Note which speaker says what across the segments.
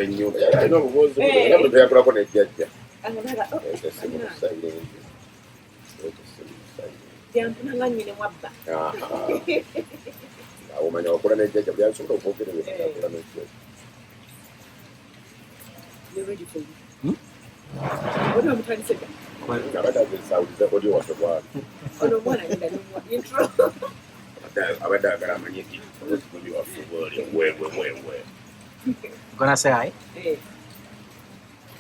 Speaker 1: Ennyumba alina obubuuzi era buli teyakulako nejjajja.
Speaker 2: Oh,
Speaker 1: Essimu ku silent. Essimu ku silent.
Speaker 2: Yampuna nga nnyini mwabba.
Speaker 1: Awo omanya wakula nejjajja buli asobola okwogera ebyo yakula nejjajja.
Speaker 2: You're ready for you.
Speaker 3: Hmm?
Speaker 2: Oli omutandise dda.
Speaker 1: Abadde azesawuliza oli waffe bwali.
Speaker 2: Ono omwana agenda n'omuwa intro.
Speaker 1: Abadde agala amanye nti obuzibu waffe bwoli wewe wewe.
Speaker 3: Gonna say hi?
Speaker 2: Eh,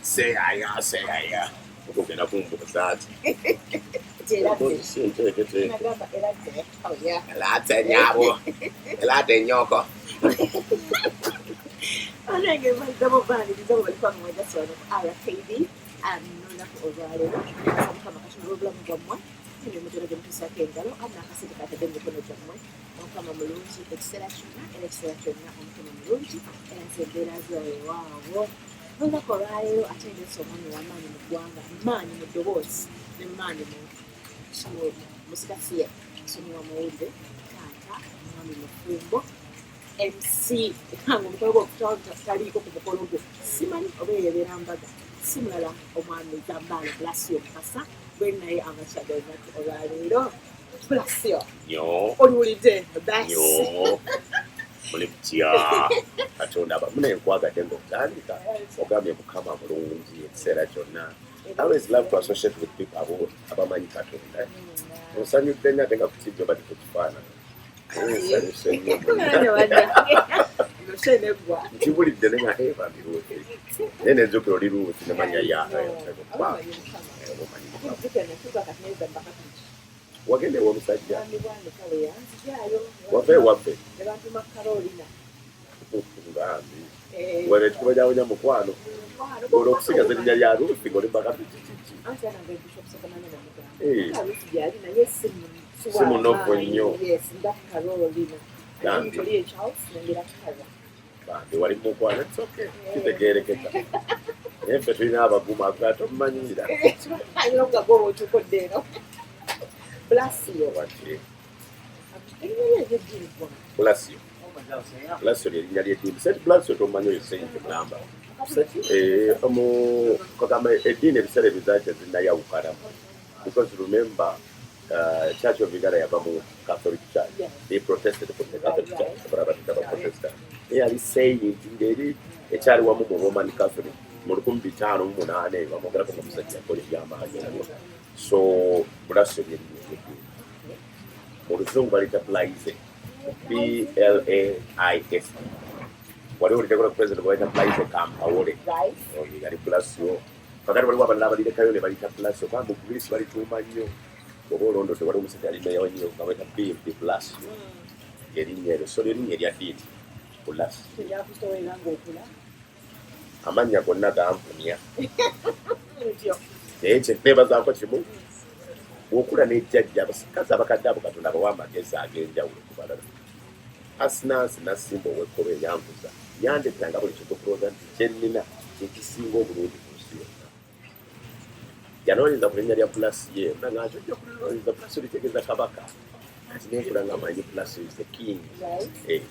Speaker 1: Seaya seaya. Okugenda kumbuuza ati.
Speaker 2: nti era dde.
Speaker 1: Si nteeketeeke.
Speaker 2: Nagamba era dde. Oh yeah.
Speaker 1: Elaate nnyabo. Elaate nnyoko.
Speaker 2: Anange mbaddamu baaniriza bwe baliko mwegasi wano ku RTV n'olunaku olwaleero. Nebaza Mukama Katonda olw'obulamu bwammwe emirimu gyonna gye mutuusaako engalo amu n'akasente katadde mu mikono gyammwe. Omukama mulungi ekiseera kyonna era ekiseera kyonna Omukama mulungi era nze embeera zaweewaawo. N'olunaku olwaleero ate ndeese omwami w'amaanyi mu ggwanga, maanyi mu ddoboozi ne maanyi mu musikasiye, musomi wa mawulire, taata, omwami mufumbo, MC nga omukolo gwo taliiko ku mukolo gwo simanyi oba eyebeera mbaga si mulala omwami Zambaala Blasio Mukasa gwe naye amakya g'olunaku olwaleero. Blasio,
Speaker 1: Nnyo.
Speaker 2: oliwulidde basi?
Speaker 1: Nnyo. Muli mutya? Katonda aba mune nkwagadde ng'otandika ogambye Mukama mulungi ekiseera kyonna. I always love to associate with people abo abamanyi Katonda. Onsanyudde nnyo ate nga ku kijjo bali kukifaanana. Nsanyuse nnyo.
Speaker 2: Nosheneggwa.
Speaker 1: Nkibulidde ne nga eba ndi Ruth. Naye nenzukira oli Ruth ne manya ya
Speaker 2: Abamanyi Mukama.
Speaker 1: omanyi Mukama.
Speaker 2: Jjukira natuuka kati neza mbakatuliki.
Speaker 1: Wagenda ew'omusajja.
Speaker 2: Mwami bwanika we yanzijaayo.
Speaker 1: Wava ewaffe.
Speaker 2: Ne bantuma Carolina.
Speaker 1: Ngambi.
Speaker 2: Eh,
Speaker 1: Wano ekikuba kyawonya mukwano.
Speaker 2: mukwano.
Speaker 1: Olw'okusigaza erinnya lya Ruth ng'oli mbakatuliki.
Speaker 2: Anti ana nga Bishop Sekamanya namugamba.
Speaker 1: Eh.
Speaker 2: Ruth gyali naye si
Speaker 1: Si munovu nnyo.
Speaker 2: Yes, nga Carolina.
Speaker 1: Bambi.
Speaker 2: Ate oli Charles nengera Kara.
Speaker 1: Bambi wali mukwano, it's okay. Kitegeerekeka. Naye ffe tulina abaguma aga tomumanyira.
Speaker 2: Ayina okugagoba otuukodde eno. Blasio.
Speaker 1: Waki?
Speaker 2: Erinnya lye ery'eddiini ggwanga.
Speaker 1: Blasio. Blasio lyerinnya ly'eddiini. Saint Blasio tomumanyi oyo Saint mulamba. Eh, mu kagamba eddiini ebiseera ebizaakyo zinnayawukanamu. Because remember, Church of Uganda yava mu Catholic Church.
Speaker 2: Yes.
Speaker 1: They protested from the Catholic Church. Abalala batita ba Protestant. Naye yali saying ng'eri ekyali wamu mu Roman Catholic mu 1508 bamwogerako nga musajja yakola ebyamaanyi ennyo. So Blasio lyerinnya ery'eddiini. Mu Luzungu baliyita Blaise. Blaise. Wali owuliddeko ku president gwe bayita Blaise Compaoré?
Speaker 2: Right?
Speaker 1: Oyo yali Blasio. Kakati waliwo abalala abalirekayo ne bayita Blasio kubanga mu Greece balituuma nnyo. Oba olondodde waliwo omusajja ali meeya wa New York nga bayita Bill de Blasio. Erinnya eryo so lyerinnya erya ddiini Blasio.
Speaker 2: Teryakusobolera ng'okula.
Speaker 1: Amannya gonna gampunya.
Speaker 2: Ntyo.
Speaker 1: Naye kye neebazaako kimu, bw'okula n'ejjajja abasikazi abakadde abo Katonda abawa amagezi ag'enjawulo ku balala. Asinansi Nasimba ow'ekkobe eyankuza yandeetanga buli kintu okulowooza nti kye nnina kye kisinga obulungi ku nsi yonna. Yanoonyeza ku linnya lya Blasio ero nanga nti ojja kulinoonyeza Blasio litegeeza kabaka. Kati nenkula nga manyi Blasio is the king.
Speaker 2: Right?
Speaker 1: Eh,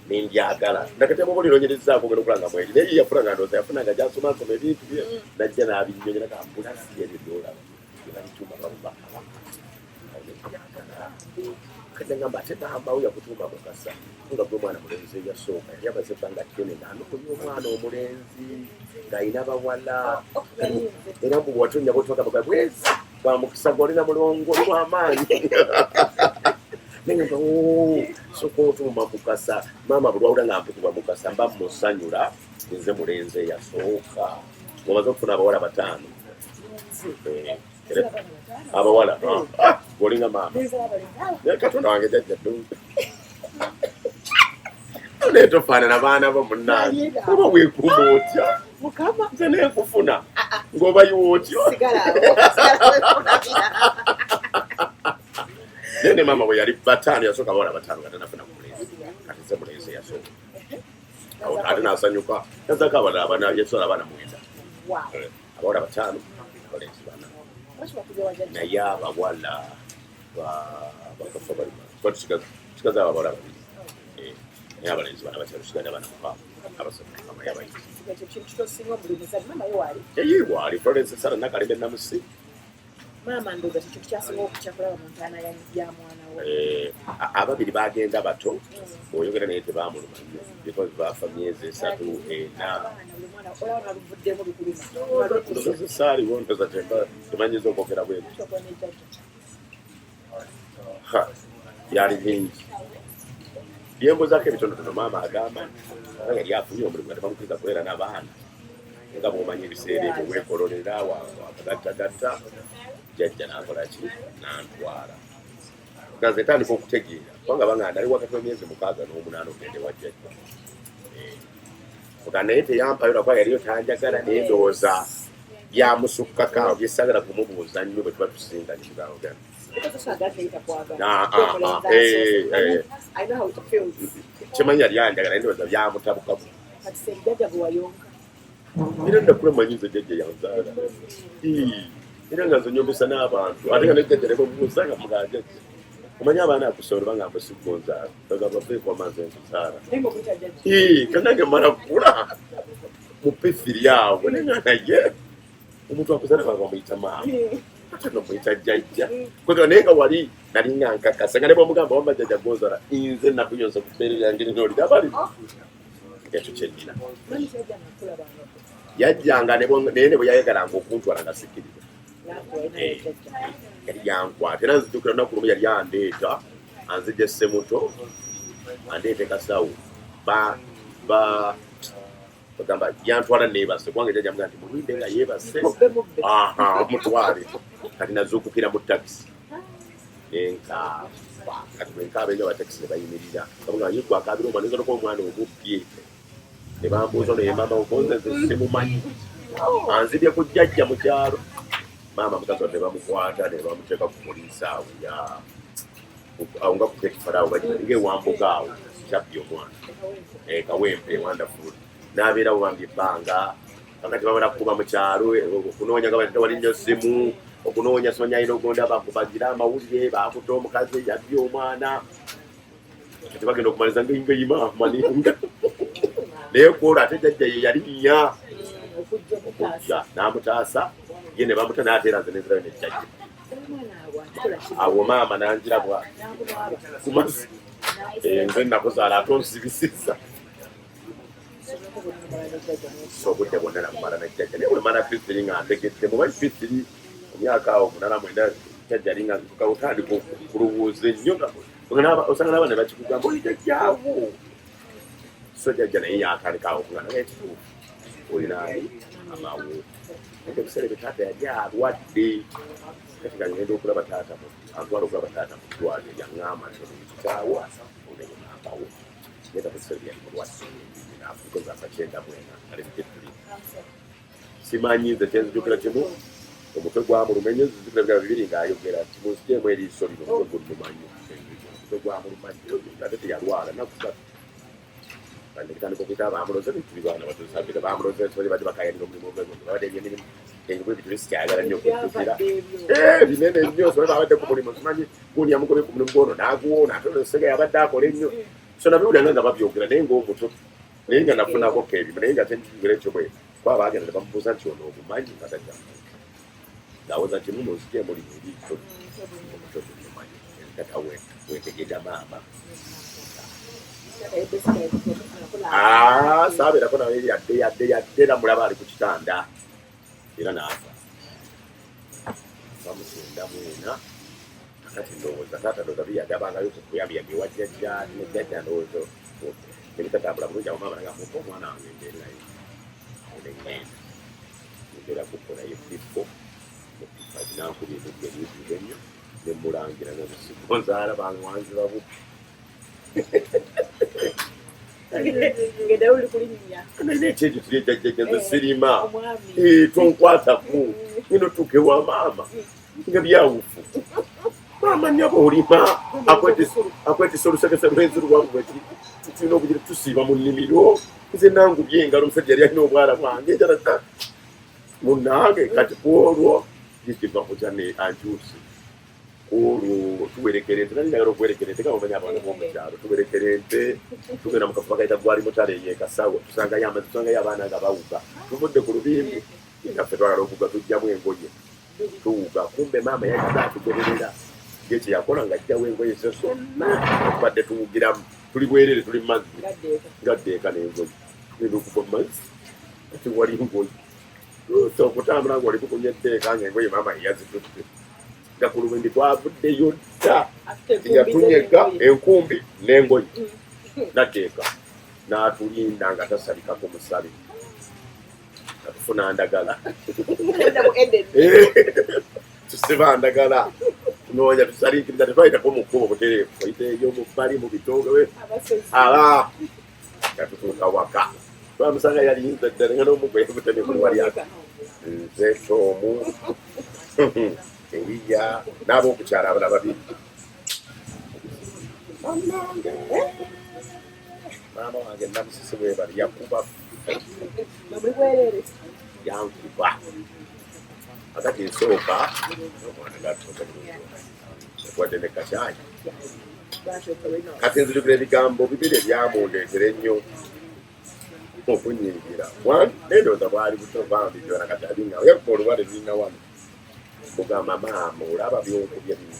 Speaker 1: nendyagala nakati abo bolinoonyerezaako ogenda okulaba nga mweri naye ye yafuna nga ndowooza yafuna nga gy'asomasoma ebintu bye najja n'abinyonyola nga Blasio ebyo by'olaba bye balituuma bakabaka. Nendyagala. Kati ngamba ate maama we yakutuuma Mukasa nga gwe mwana mulenzi eyasooka yali amaze ebbanga ddene ng'anoonya omwana omulenzi ng'alina bawala
Speaker 2: Oh, yalinze.
Speaker 1: era mbu bw'otonya bw'otwagamba bweza bwa mukisa gw'olina mulongo oli w'amaanyi naye nga soka otuuma Mukasa. Maama buli lwawulira nga mpitibwa Mukasa mba musanyula nze mulenzi eyasooka ng'omaze okufuna abawala bataano.
Speaker 2: Nze.
Speaker 1: Eh,
Speaker 2: Nze abaana bataano.
Speaker 1: Abawala ng'olinga maama.
Speaker 2: Nze abalenzi aba.
Speaker 1: Naye Katonda wange jjajja ddungi naye tofaanana baana bo munnange oba weekuuma otya?
Speaker 2: Mukama.
Speaker 1: Nze nenkufuna ng'obayiwa otyo?
Speaker 2: Sigala awo. Sigala weekunamira.
Speaker 1: Naye ne maama bwe yali bataano yasooka abawala bataano nga tanafuna ku mulenzi kati nze mulenzi eyasooka. Awo ate n'asanyuka nazaako abalala abana yasobola abaana 9.
Speaker 2: Wow.
Speaker 1: Eh, abawala bataano abalenzi bana.
Speaker 2: Lwaki bakubye wa jjajja?
Speaker 1: Naye abawala bakafa bali tusigaza abawala babiri. Eh, naye abalenzi bana bakyali tusigaza abaana 6. Abasatu Mukama yabayita.
Speaker 2: Ekyo kintu kyosinga buli muzadde. Maama yo waali?
Speaker 1: Eyi, waali Florence Sara Nakalembe Namusi.
Speaker 2: Maama ndowooza kyo kintu kyasinga okutya kulaba mu ntaana ya mwana we.
Speaker 1: Eh, ababiri bagenda bato, oyogera naye tebamuluma nnyo because bafa myezi 3, 4.
Speaker 2: Abaana buli mwana olaba naluvuddemu bikuluma.
Speaker 1: Ndoza saaliwo, ndoza temanyiza okwogera bwetu.
Speaker 2: Okuba ne jjajja.
Speaker 1: Ha, byali bingi byembuzaako ebitonotono. Maama agamba nga yali afunye omulimu nga tebamukkiriza kubeera n'abaana, nga bwomanyi ebiseera ebyo weekololera wakagattagatta. Jjajja n'akola ki, nantwala nga nze ntandika okutegeera, kubanga banga nali wakati w'emyezi 6 n'omunaana ogende wa jjajja. Eh, nga naye teyampayo lwakuba yaliyo tanjagala, naye ndowooza byamusukkako awo byesagala kumubuuza nnyo bwe tuba tusinganye mugamba.
Speaker 2: Because tosobola teyita kwagala.
Speaker 1: Ah, ah, ah, eh, eh.
Speaker 2: I know how it feels.
Speaker 1: Kimanyi yali anjagala, naye ndowooza byamutabukabu.
Speaker 2: Kati se jjajja gwe wayonka.
Speaker 1: Era nakula manyi nze jjajja yanzaala. Ii, era nga nze nyombesa n'abantu, ate nga ne jjajja nebamubuuza nga mugaa jjajja omanyi abaana akusomero bagamba sigonzaala, bagamba baveekwama nze nkuzaala.
Speaker 2: Naye ng'okuyita jjajja.
Speaker 1: Ii, kanange mala kula mu pefiri awo naye nga naye omuntu akuzaala baba bamuyita maama, ate nomuyita jjajja. Kwegamba naye nga wali nali nga nkakasa nga ne bwamugamba wamba jjajja gonzaala, nze nakunyonsa ku bbeere lyange lino oliraba lino, ekyo kyennyina.
Speaker 2: Mami teyajjanga kukulabangako.
Speaker 1: Yajjanga naye ne bwe yayagalanga okuntwala nga sikkiriza.
Speaker 2: Naakuwa naye jjajja.
Speaker 1: Yali yankwata, era nzijukira olunaku lumu yali andeeta, anzija essemuto, andeeta ekasawo ba ba bagamba yantwala neebase, kubanga jjajja mugamba nti mulinde nga yeebase.
Speaker 2: Mubbe mubbe.
Speaker 1: Aha, mutwale. Kati nazuukukira mu takisi nenkaaba. Kati bwenkaaba enyo, abatakisi ne bayimirira, bamuga ye gwe akaabira omwana, oyinza nokuba omwana omubbye. Ne bambuuza ono ye maama okonze, nze simumanyi, anzibye ku jjajja mu kyalo. Maama mukazi wadde bamukwata ne bamuteeka ku poliisi awo ya awo nga kutekifala awo ngaewambuga awo kyabbi omwana. Eh, Kawempe wonderful n'abeerawo bambi ebbanga. Kakati bamala kukuba mu kyalo, eh, okunoonya nga tewali nnyo simu, okunoonya simanya alina ogonda bakubagira amawulire bakuta omukazi yabbye omwana. Kati bagenda okumaliza ngaingayima maninga, naye kwolwo ate jjajja ye yali nnya
Speaker 2: Okujja okutaasa.
Speaker 1: Okujja n'amutaasa ye ne bamuta n'ateera nze nenzirayo ne jjajja.
Speaker 2: Omwana awo akikola ki?
Speaker 1: Awo maama nangira bwa
Speaker 2: N'akunaaba.
Speaker 1: Kumazi. Eh, nze nakuzaala ate onsibisizza.
Speaker 2: Somako bonna omala ne jjajja n'okufa.
Speaker 1: So obudde bwonna namumala na jjajja, naye bwemala P3 nga ntegedde muba P3 mu myaka awo 8, 9, jjajja ali nga ntuka otandika okulowooza ennyo nga osanga n'abaana ne bakikugamba oli jjajjaawo. So jjajja naye yatandika awo okuga naye ekituufu olina ani amawo, naye ebiseera ebyo taata yali alwadde. Kati nga ngenda okulaba taata antwala okulaba taata mu ddwaliro, yaŋŋamba nti ono ye kitaawo, ono ye maamawo, naye taata ebiseera bye yali mulwadde because afa 94 ali mu P3. Simanyi nze kyenzijukira kimu, omutwe gwamuluma ennyo. Nzijukira bigamba bibiri ng'ayogera nti munzigyemu eriiso lino, omutwe gunnuma nnyo. Omutwe gwamuluma nnyo, ate teyalwala nnaku 3. Kandi okuyita bamuloze tuli baana batusabira bamuloze nsonyi badde bakayanira omulimu ogwegwo babadde ebyemirimu ebyo ebintu bisikyagala nnyo okujjukira.
Speaker 2: Byavadde ebyo.
Speaker 1: Eh, binene nnyo, so babadde ku mulimu, simanyi gundi yamugobye ku mulimu gwono n'aguwona, ate ono sega yabadde akola ennyo. So nabiwulira nga babyogera naye ng'omuto, naye nga nafunako kebimu, naye nga kyenjukira ekyo bwe kuba baagenda ne bamubuuza nti ono omumanyi, nga tajja ng'awoza kimu munzigyemu lino eriiso, omutwe gunnuma nnyo. Kati awo wentegeera maama. Ah, saabeerako naye yadde yadde yadde, era mulaba ali ku kitanda era n'afa bamu 94. Kakati ndowooza taata ndowooza biyagabangayo ku kuyambiyambye ewa jjajja ne jjajja, ndowooza nebitatambula bulungi awo maama nagamba omwana wange mbeere naye. Awo neŋŋenda embeera kuko naye P4 ne P5, nankubya emigga emiyitirivu ennyo ne mulangira nga nsigo nzaala bange wanziba bubbi.
Speaker 2: Ng'eddalu likulinnya.
Speaker 1: Naye ekyekyo kiri ejjajjajja nze sirima.
Speaker 2: Omwami.
Speaker 1: Eh, tonkwatako, ngenda otuuka ewa maama nga byawufu. Maama nnyabo olima akwetisa olusekese lw'enziru lwabwe tulina okugira tusiiba mu nnimiro. Nze nangubye engalo, omusajja yali alina obwala bwange njala munange. Kati ku olwo gikiva kutya ne ankyusi. Olwo tuwerekera ente, nali njagala okuwerekera ente nga bw'omanyi abaana b'omu kyalo, tuwerekera ente, tugenda mu kafo bakayita Gwali Mutale eyo e Kasawo, tusangayo amazzi, tusangayo abaana nga bawuga, tuvudde ku lubimbi, nga ffe twagala okuwuga, tuggyamu engoye tuwuga, kumbe maama yajja atugoberera, ye kye yakola ng'aggyawo engoye ze zonna tubadde tuwugiramu, tuli bwerere, tuli mu mazzi, ngadda eka n'engoye, tugenda okuva mu mazzi tewali ngoye, okutambula ng'oli kukunya etteeka ng'engoye maama yeyazitutte. Nga ku lubimbi twavuddeyo dda, yatunyega enkumbi n'engoye nadda eka n'atulinda nga tasalikako musabe, nga tufuna ndagala, tusiba ndagala, tunoonya tusalinkiriza, tetwayitako mu kkubo butereevu, oyiteeyo mu bbali mu bitooke aba nga tutuuka waka twamusanga yalinze ddala nga n'omuggo yagutemye kuli wali ati nze Tomu Eriya n'ab'okukyalo abalala babiri. Bannange maama wange Namusisi bwebali yakuba yankuba akati nsooka omwana gatuuka bulungi wadde ne kakyayi. Kati nzijukira ebigambo bibiri ebyamundeetera ennyo okunyingira. One, nendowooza bwali buto bambi byona kati alinga yakuba olubale lulina wano mugamba maama olaba byonkubye bino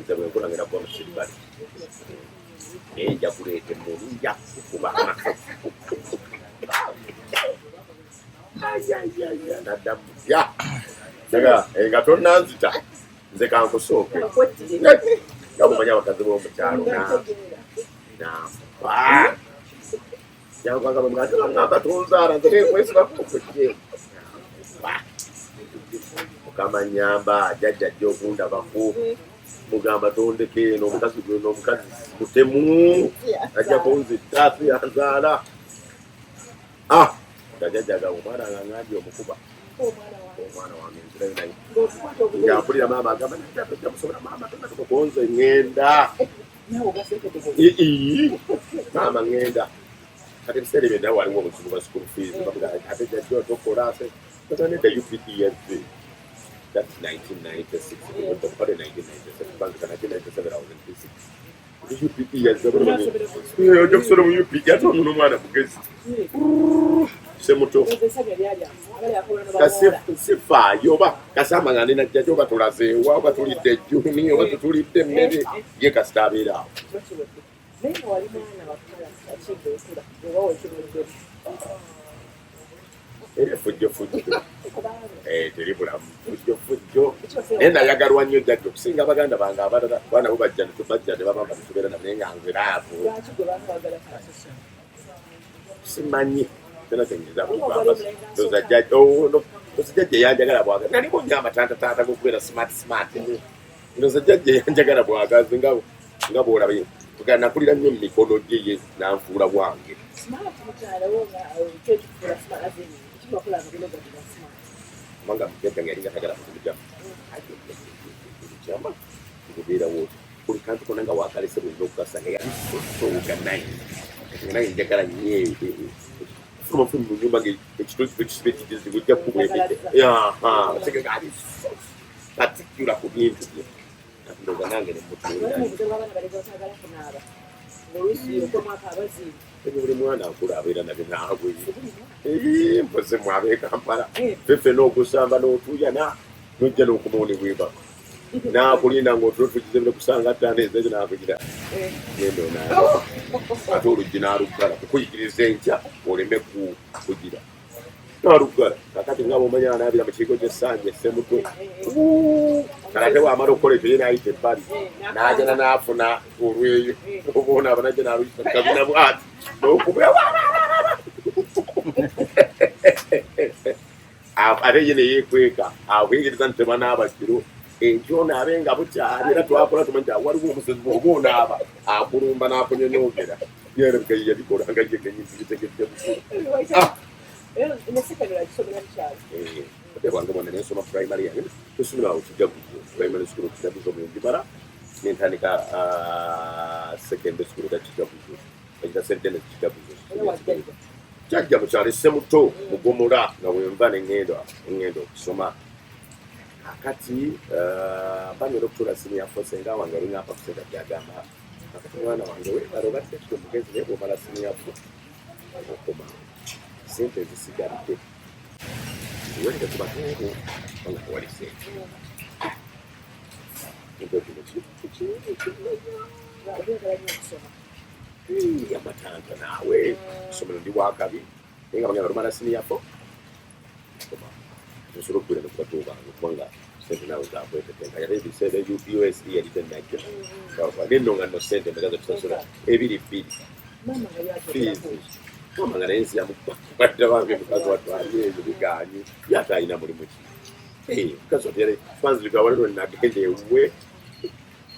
Speaker 1: nze bwenkula ngenda kuba musirikale naye nja kuleeta emmundu nja kukuba naddamu ya nga tonnanzita nze kankusooke nga bw'omanyi abakazi b'omu kyalo nampa yankwanga bwe mwate bangamba tonzaala nze nekwesibako kujje mukama nyamba jajja ajja okundabako mugamba tondeka eno omukazi gweno omukazi mutemu ajja kunzitta siyanzaala. Ah, jajja agamba omwana nga ngambye omukuba omwana wange nzirayo naye nga mpulira maama agamba najja musobola maama tonatukukonze ŋŋenda maama ŋŋenda. Kati ebiseera ebyo nawe waliwo obuzibu bwa school fees, ate jajja otokola nedda UPDF, that's 1996, pale 1997 kubanga 1997 I was in P6. UPE yazza ojja kusoma mu UPE ate ono n'omwana mugezi semuto sifaayo oba kasamba nga ndina jjajja oba tulazeewa oba tulidde ejjuuni oba tutulidde emmere ye kasita abeera awo.
Speaker 2: Naye nga wali mwana wakumala akidde okula oba wekimuddemu?
Speaker 1: Era efujjo fujjo teri bulamu fujjo fujjo, naye nayagalwa nnyo jjajja okusinga baganda bange abalala kuba nabo bajja netubajja ne babamba netubeera nabo, naye nga nziraavu.
Speaker 2: Lwaki gwe bakwagala kasusa?
Speaker 1: Simanyi tena kyenyinza kugamba, ndoza jjajja yanjagala bwagazi, nalimu nnyo amatantatanta g'okubeera smart smart, ndoza jjajja yanjagala bwagazi nga nga bw'olaba nakulira nnyo mu mikono gye ye nanfuula bwange.
Speaker 2: Smart mukyalawo nga kyekikufuula smart, as in kibakola amagendo ga smart?
Speaker 1: Kubanga jjajja nga yalinga tagala muzimu jama kubeerawo oti buli kantu konna nga wakalese buyinza okukasa nga yali so organized, nga naye njagala nnyo fuluma fulu mu nyumba nga ekitozi ekisiba ekigizibu ojja kubwebedde ali so particular ku bintu bye, kati ndowooza nange nemutuulira.
Speaker 2: Walimu obuzibu abaana bali batagala kunaaba ng'oluusi okomwako abazibu.
Speaker 1: Ebyo buli mwana akula abeera nabyo naabwe mpozi mwe ab'e Kampala feffe n'okusamba n'otuuyana nojja n'okumawo ne bwebaka n'akulinda ng'otulo tugize bire kusanga ttaano ezejo n'akugira genda onaaba ate oluggi n'aluggala kukuyigiriza enkya oleme kugira n'aluggala. Kakati nga bw'omanyi anaabira mu kigo ky'essanja essemutwe kale ate bw'amala okukola ekyo ye n'ayita ebbali n'agenda n'afuna olweyo oba onaaba najja n'aluyisa kabina bw'ati n'okuba ate ye neyekweka akuyigiriza nti tebanaaba kiro enkyo onaabe nga bukyali, era twakola tumanyi nti waliwo omusezi bw'oba onaaba akulumba n'akunyonyoogera yerabika ye yabikola nga ye kenyini tubitegedde bukulu.
Speaker 2: Nesekendera gisomera mukyalo?
Speaker 1: Obudde bwange bwonna nensoma primary yange tusomera awo Kijaguzo primary school, Kijaguzo mwengimala nentandika secondary school era Kijaguzo bagita St Denis Kijaguzo. Jajja mukyalo Essemuto Mugomola nga wenva neŋŋenda ŋŋenda okusoma. Kakati banyera okutuula senior four, senga wange yalinga ampa kusente gyagamba, "Kakati mwana wange weebale, obadde kiti omugezi, naye bw'omala senior four okoma, sente ezisigalidde ziwerere ku batungu kubanga tewali sente." Kintu kino kintu kimenya.
Speaker 2: Obyagala nnyo okusoma.
Speaker 1: Amatanta naawe, essomero ndi wakabi, naye nga bagenda lumala senior four okoma, nsobola okubeera ne ku bato bange kubanga sente naawe zakwetetenka. Yate ebiseera USE yali tennajja nenno nga nno sente meka zetusasula ebiri bbiri.
Speaker 2: Maama nga
Speaker 1: fees.
Speaker 2: Yakyogerako.
Speaker 1: Mama nga naye nsi yamukubadde bange, mukazi wattu ali eyo biganye, ye ate alina mulimu ki? Mukazi wattu yali kwanzirika wali lwe nagenda ewuwe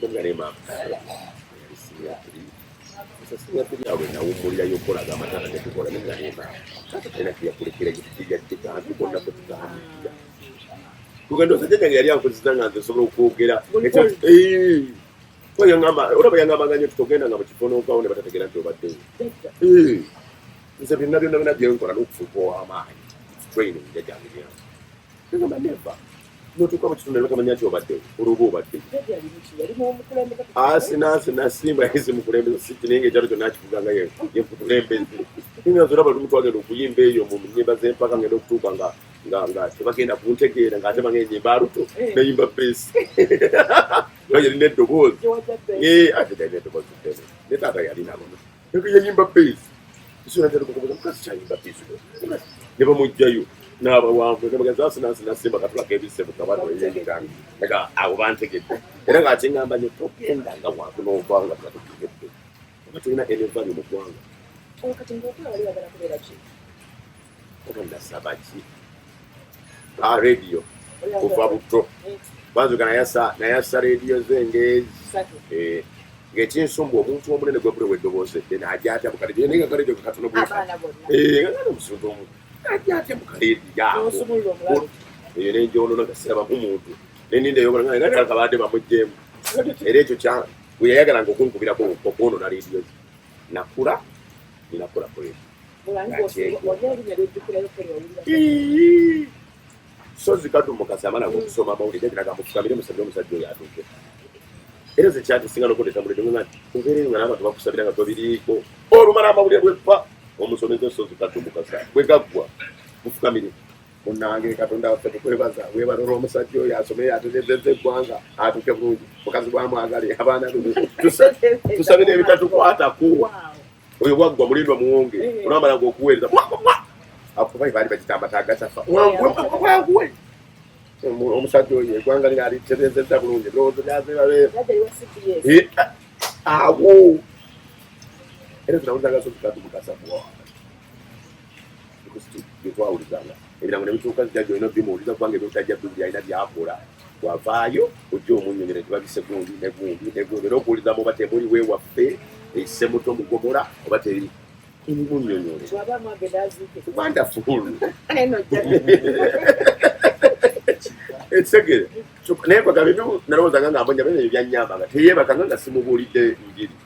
Speaker 1: nga ne maama yali senior three. Sasa senior three awo nawummulirayo okukolaga amatata getukola, naye nga ne maama taata talina kyeyakulekera yadde kantu konna kwe tutandikira tugenda. Osa jjajjange yali ankozesa nga nze nsobola okwogera. Kuba yaŋŋamba, olaba yaŋŋambanga nnyo nti togenda nga mu kifo n'ovaawo ne batategeera nti obaddewo.
Speaker 2: Jjajja.
Speaker 1: Nze byonna byonna byonna byenkola n'okufuuka ow'amaanyi training jjajjange byange. Ngamba never notuuka mu kitundu ne batamanya nti obaddewo, olwoba obaddeyo.
Speaker 2: Jjajja yali muki? Yali mukulembeze?
Speaker 1: Asinansi nasimba yali mukulembeze siki, naye nga ekyalo kyonna akifuga nga ye mukulembeze. Nga nze olaba lumu twagenda okuyimba eyo mu nnyimba z'empaka, ngenda okutuuka nga tebagenda kuntegeera, ng'ate bange nyimba alto, neyimba bass nga yalina eddoboozi.
Speaker 2: Gyewajja bass.
Speaker 1: Ate yalina eddoboozi ddene, ne taata yalina abo, yayimba bass. Mukazi kyayimba bass ne bamuggyayo n'abawanvu ne bagenza asinansi nasimba katulako ebise bukabano eyeyitanga nga abo bantegedde. Era ng'akiŋŋamba nyo, togenda nga wantu n'ova nga tebatutegedde oba tulina any value mu ggwanga.
Speaker 2: Olwo kati ng'okula wali wagala kubeera ki?
Speaker 1: Oba nasaba ki? Ah, radio kuva buto banzuka nayasa rediyo zengezi.
Speaker 2: Satu.
Speaker 1: Ng'ekinsumba omuntu omunene gwebule weddoboozi eddene ajja atya mu kaleediyo, naye nga kaleediyo katono bwe.
Speaker 2: Abaana bonna.
Speaker 1: Nga ngana omusuntu omu ajja atya mu kaleediyo ako?
Speaker 2: N'osumulula omulalu.
Speaker 1: Eyo nenjonoona nga sirabamu muntu, neninda eyokola nga nga kabadde bamugjeemu. Era ekyo kya bwe yayagalanga okunkubirako okwonoona leediyo ze, nakula ninakola ku leediyo.
Speaker 2: Wali erinnya lyojjukirayo ko lyowulira?
Speaker 1: Sozi kadumukasi amala okusoma amawulire giraga mufukamire musabire omusajja oyo atuuke. Era ze kyatisinga nokuleeta mu leediyo nga nti obeereyo nga n'abantu bakusabira nga tobiriiko, olumala amawulire bweppa omusomeze Sozi Kadumukasa bwe gaggwa, mufukamire, "Munange Katonda waffe tukwebaza, webala olw'omusajja oyo asome atereezezza eggwanga, atuuke bulungi, mukazi bwamwagale, abaana be." Tusabire ebitatukwatako. Oyo bwaggwa, mulindwa muwonge olwamala nga okuweereza akuba baali bagita amata agasafa, wanguwe omusajja oyo eggwanga lino alitereezezza bulungi, ebirowoozo byazebabe.
Speaker 2: Jjajja ali wa CBS.
Speaker 1: Awo era tunawulizanga Sozi Kadumukasa byetwawulizanga ebirango ne bituuka jjajja olina obimuwuliza kubanga ebyotajja bibuli alina byakola, wavaayo ojja omunnyonyola nti babise gundi ne gundi ne gundi, era okuwulizamu oba temuli weewaffe esemuto mugomola oba teri munnyonyole.
Speaker 2: Bw'aba mwagenda azuuke.
Speaker 1: Wonderful.
Speaker 2: Eno jjajja.
Speaker 1: Ekitegeere, naye kwagamba ebimu nalowoozanga nga mbonya bene byanyambanga teyeebakanga nga simubuulidde njiri.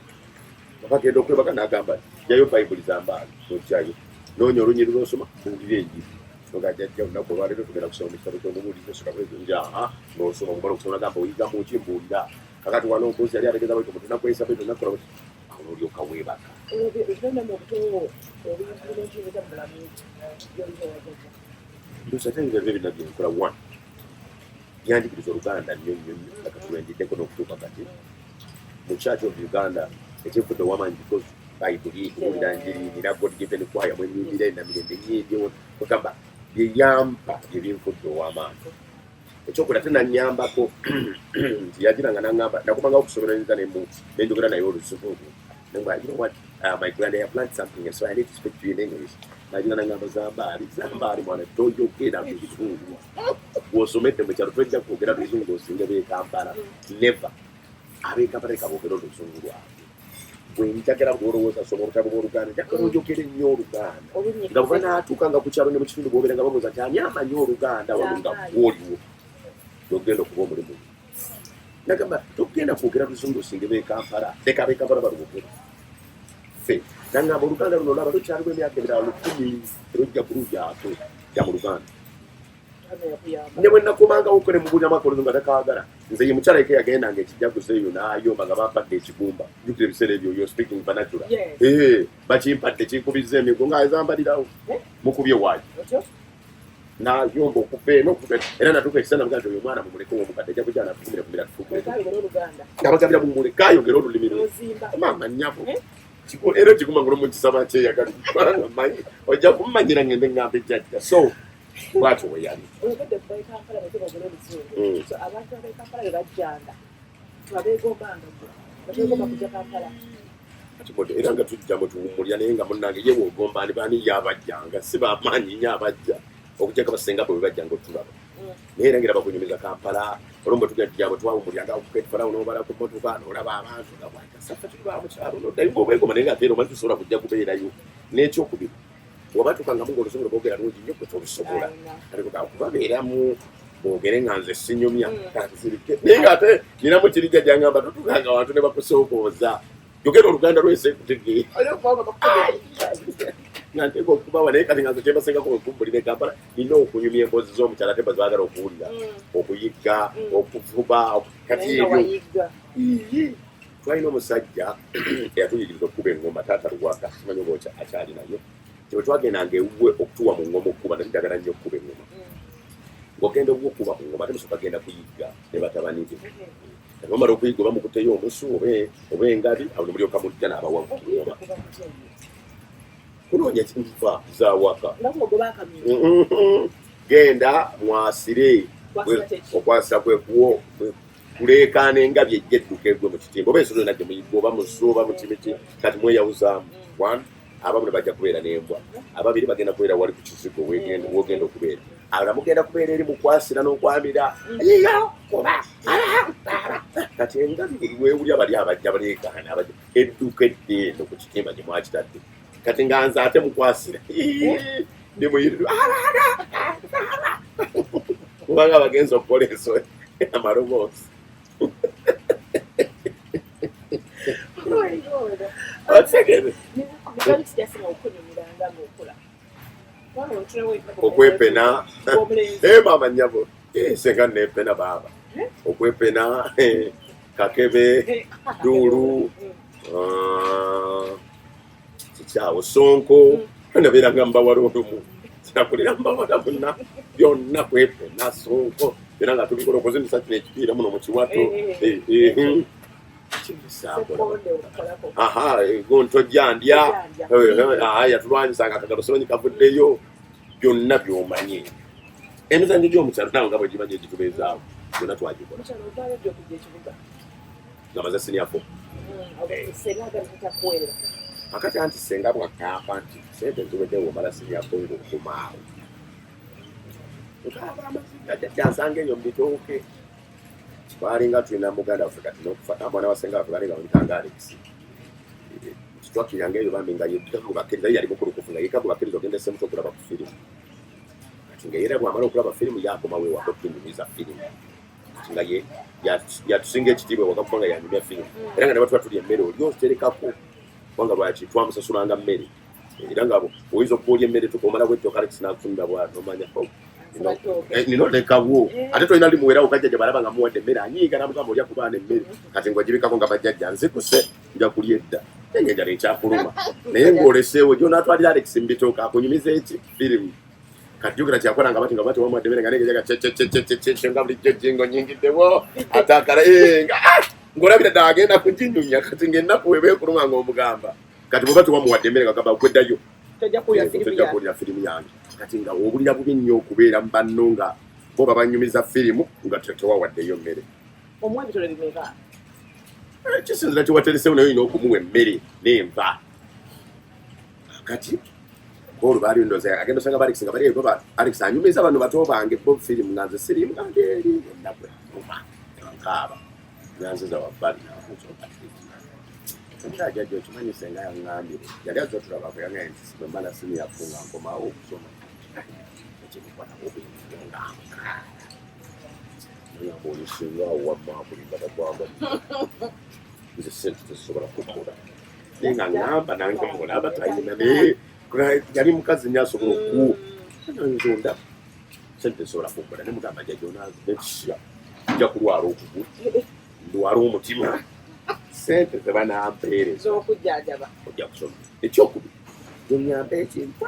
Speaker 1: Bagenda okwebaka n'agamba, "Jjayo Bayibuli zambaali," nojjayo noonya olunyiri lwosoma, "Buulire enjiri." Noga, "Jjajja, olunaku olwaleero tugenda kusoma mu kitabo ky'omubuulizi esula bwezi." Nja n'osoma, omala okusoma nagamba, "Oyiga mu ki?" "Mbuulira." Kakati wano ombuuzi yali ategeeza bweti, omuntu nakwesa bweti onakola bweti, awo n'olyoka weebaka.
Speaker 2: Olwo mu buto obimplementinga mu bulamu by'olina wa jjajja.
Speaker 1: Ndowooza ate ebyo byonna byenkola, one, byanjigiriza Oluganda nnyo nnyo nnyo nga katulwendiddeko n'okutuuka kati mu Church of Uganda ekyefudde ow'amaanyi because Bayibuli kubuulira njiri, nina God given choir mwenyimbira enamirembe nyimbye. Kugamba byeyampa byebinfudde ow'amaanyi. Ekyokola ate nanyambako nti yagira nga naŋŋamba nakomangawo okusomero nza nenjogera naye Oluzungu. Nengamba, "You know what, my grand, I have learned something and so I need to speak to you in English." Nagira naŋŋamba, "Zambaali, Zambaali mwana, toyogera Luzungu. Bw'osomedde mu kyalo tojja kwogera Luzungu osinge b'e Kampala. Never. Ab'e Kampala leka boogere Oluzungu lwabwe. Bwe njagala bw'olowooza soma obutabo bw'Oluganda, njagala oyogere nnyo Oluganda." Nga bwe banaatuuka nga ku kyalo ne mu kitundu bw'obeera nga babuuza nti ani amanyi Oluganda wano, nga gw'oliwo yogenda okuba omulimu. Nagamba, "Togenda kwogera Luzungu osinge b'e Kampala, leka ab'e Kampala balwogere." Ffe nangamba, "Oluganda luno olaba lukyaliwo emyaka emirala 1000 era ojja kulugyako, jja mu Luganda." Ne bwe nakomangawo ko ne mubuuliramu akolozungu nga takaagala. Nze ye mukyala yekka yagendanga ekijaguzo eyo n'ayomba nga bampadde ekigumba. Jjukira ebiseera ebyo you're speaking vernacular. Eh, bakimpadde kinkubizza emiggo nga ezambalirawo.
Speaker 2: Eh?
Speaker 1: Mukubye waaki? N'ayomba okuva eno okuva eno. Era natuuka ekiseera namugamba nti oyo omwana mumuleke ow'omukadde ajja kujja anatukumire kumira tufuukire. Ng'abagambira mumuleke ayogere olulimi lwe. Maama nnyabo.
Speaker 2: Eh?
Speaker 1: Era ekigumba ng'olumu nkisaba nkyeyagalire kubanga mmanyi ojja kummanyira ngende ŋŋambe jjajja. So bw'atyo bwe yali.
Speaker 2: Oyogedde ku b'e Kampala bwe tubagula oluzungu. So abantu ab'e Kampala bwe bajjanga tebabeegombanga ggwe, nga beegomba kujja Kampala.
Speaker 1: Kati mode era nga tujja mwe tuwummulira naye nga munnange ye w'ogomba ani baani ye abajjanga si bamaanyi nnyo abajja okuggyako basenga bwe bajjanga otulaba. Naye era ng'era bakunyumiza Kampala olumu bwe tugenda tujja bwe twawummuliranga awo ku Cape Farawo n'obala ku mmotoka n'olaba abantu nga bw'akasa ffe tuli ba mu kyalo n'oddayo ng'obwegomba naye ng'ate era omanyi tosobola kujja kubeerayo. N'ekyokubiri wabatukangamu ng'oluzungu lwe boogera lungi nnyo gwe tolusobola. Kati kugamba kubabeeramu boogere nga nze sinyumya kanzirike naye ng'ate ninamu kiri jjajja ngamba totuukanga wantu ne bakusookooza yogera oluganda lwese kutegeera nga nteeka okubawa naye kati nga nze kyembasengako wekumbulira e Kampala nina okunyumya emboozi z'omukyala ate bazaagala okuwulira okuyigga okuvuba kati ebyo twalina omusajja eyatuyigiriza okukuba engoma taata Luwaka simanyi oba akyali nayo bwe twagendanga ewuwe okutuwa mu ngoma okukuba nali njagala nnyo okukuba engoma ng'ogenda owuwe okukuba ku ngoma ate musooka genda kuyigga ne batabani be kati bamala okuyigga oba mukutteyo omusu oba engabi awo ne mulyoka mujja n'abawa ku ngoma kunoonya nva za waka genda mwasire okwasira kwekuwo kuleekaana engabi ejja edduka egwe mu kitimba oba ensolo yonna gye muyigga oba musu oba mukimiti kati mweyawuzaamu one abamu ne bajja kubeera n'embwa ababiri bagenda kubeera wali ku kizigo wogenda okubeera alala mugenda kubeera eri mukwasira n'okwamira yiyo kuba kati engabi wewulya bali abajja baleekaana abajja edduka edda eno ku kitimba gye mwakitadde kati nga nze ate mukwasira ndi muyirirwa kubanga bagenza okukola ensobi amaloboozi okwepena maama nyabo senga nepena baaba okwepena kakebe duulu kikyawo sonko nabeeranga mbawala olumu kinakulira mbawala bonna byonna kwepena sonko era nga tubikola okuzinisa kino ekipiira muno mu kiwato gontojja ndya yatulwanyisa nga akagalo simanyi kavuddeyo byonna byomanyi emizannyo gy'omukyalo nawe nga bwe gimanyi egitubeezaawo byonna twagikola nga maze senior four. Akati anti senga bwagamba nti sente ziwedde womala senior four ng'okomaawo nkaaba amaziga jajja nsanga eyo mu bitooke twalinga tulina muganda waffe kati nokufa mwana wa senga waffe balinga bamuyitanga Alex twakkiranga eyo bambi nga yekka gwe bakkiriza ye yali mukulukufu nga yekka gwe bakkiriza ogenda esemuto okulaba ku firimu kati nga era bwamala okulaba firimu yakomawo ewaka okutunyumiza firimu kati nga ye yatusinga ekitiibwa ewaka kubanga yanyumya firimu era nga nebatuba tulya emmere oli oterekako kubanga lwaki twamusasulanga mmere era nga oyinza okuba olya emmere tukomala bwetyo Alex nakufunira bwati omanya nina olekawo ate tolina limuwerawo kajjajja balaba nga muwadde emmere anyiiga namugamba olya ku baana emmere kati ngwagibikako nga bajjajja nzikuse nja kulya edda naye enjala ekyakuluma naye ng'oleseewo gyonatwalira Alex mubitooke akunyumiza eki firimu kati jjukira kyakola nga bati nga bati wamuwadde emmere nga negejaga kyekyekyekyekyekye nga bulijjo jingo nyingiddewo ate akala ng'olabira ddala agenda kuginyumya kati ng'ennaku weba ekuluma ng'omugamba kati bweba tewamuwadde emmere nga gamba gweddayo
Speaker 2: tojja
Speaker 1: kuwulira firimu yange kati nga owulira bubi nnyo okubeera mu banno nga bo babanyumiza firimu nga tewawaddeyo mmere
Speaker 2: omuwa ebitole bimeka
Speaker 1: kisinzira kyewateresewo naye olina okumuwa emmere n'enva kati olwo baali ndoza agenda osanga Alex nga bali ebo Alex anyumiza bano bato bange bo firimu nga nze sirimu nga ndi eri ennaku enuma nkaaba nyanziza wabbali nabuuza jajja okimanyi senga yaŋŋambye yali azza tulabako yaŋŋambye nti bwe mmala siniya four nga nkomawo okusoma ekikukwatako nga nkaaba nagamba oli singa awo wamma akulinda bagwanga nze sente tezisobola kukola naye nga ŋŋamba nange mulaba talina naye yali mukazi nnyo asobola oku nzonda Sente tesobola kumbula ne mugamba jjajja onazibekisya nja kulwala okugulu ndwala omutima sente ze banampeereza
Speaker 2: z'okujjanjaba
Speaker 1: ojja kusoma. Ekyokubiri gweŋŋamba ekintu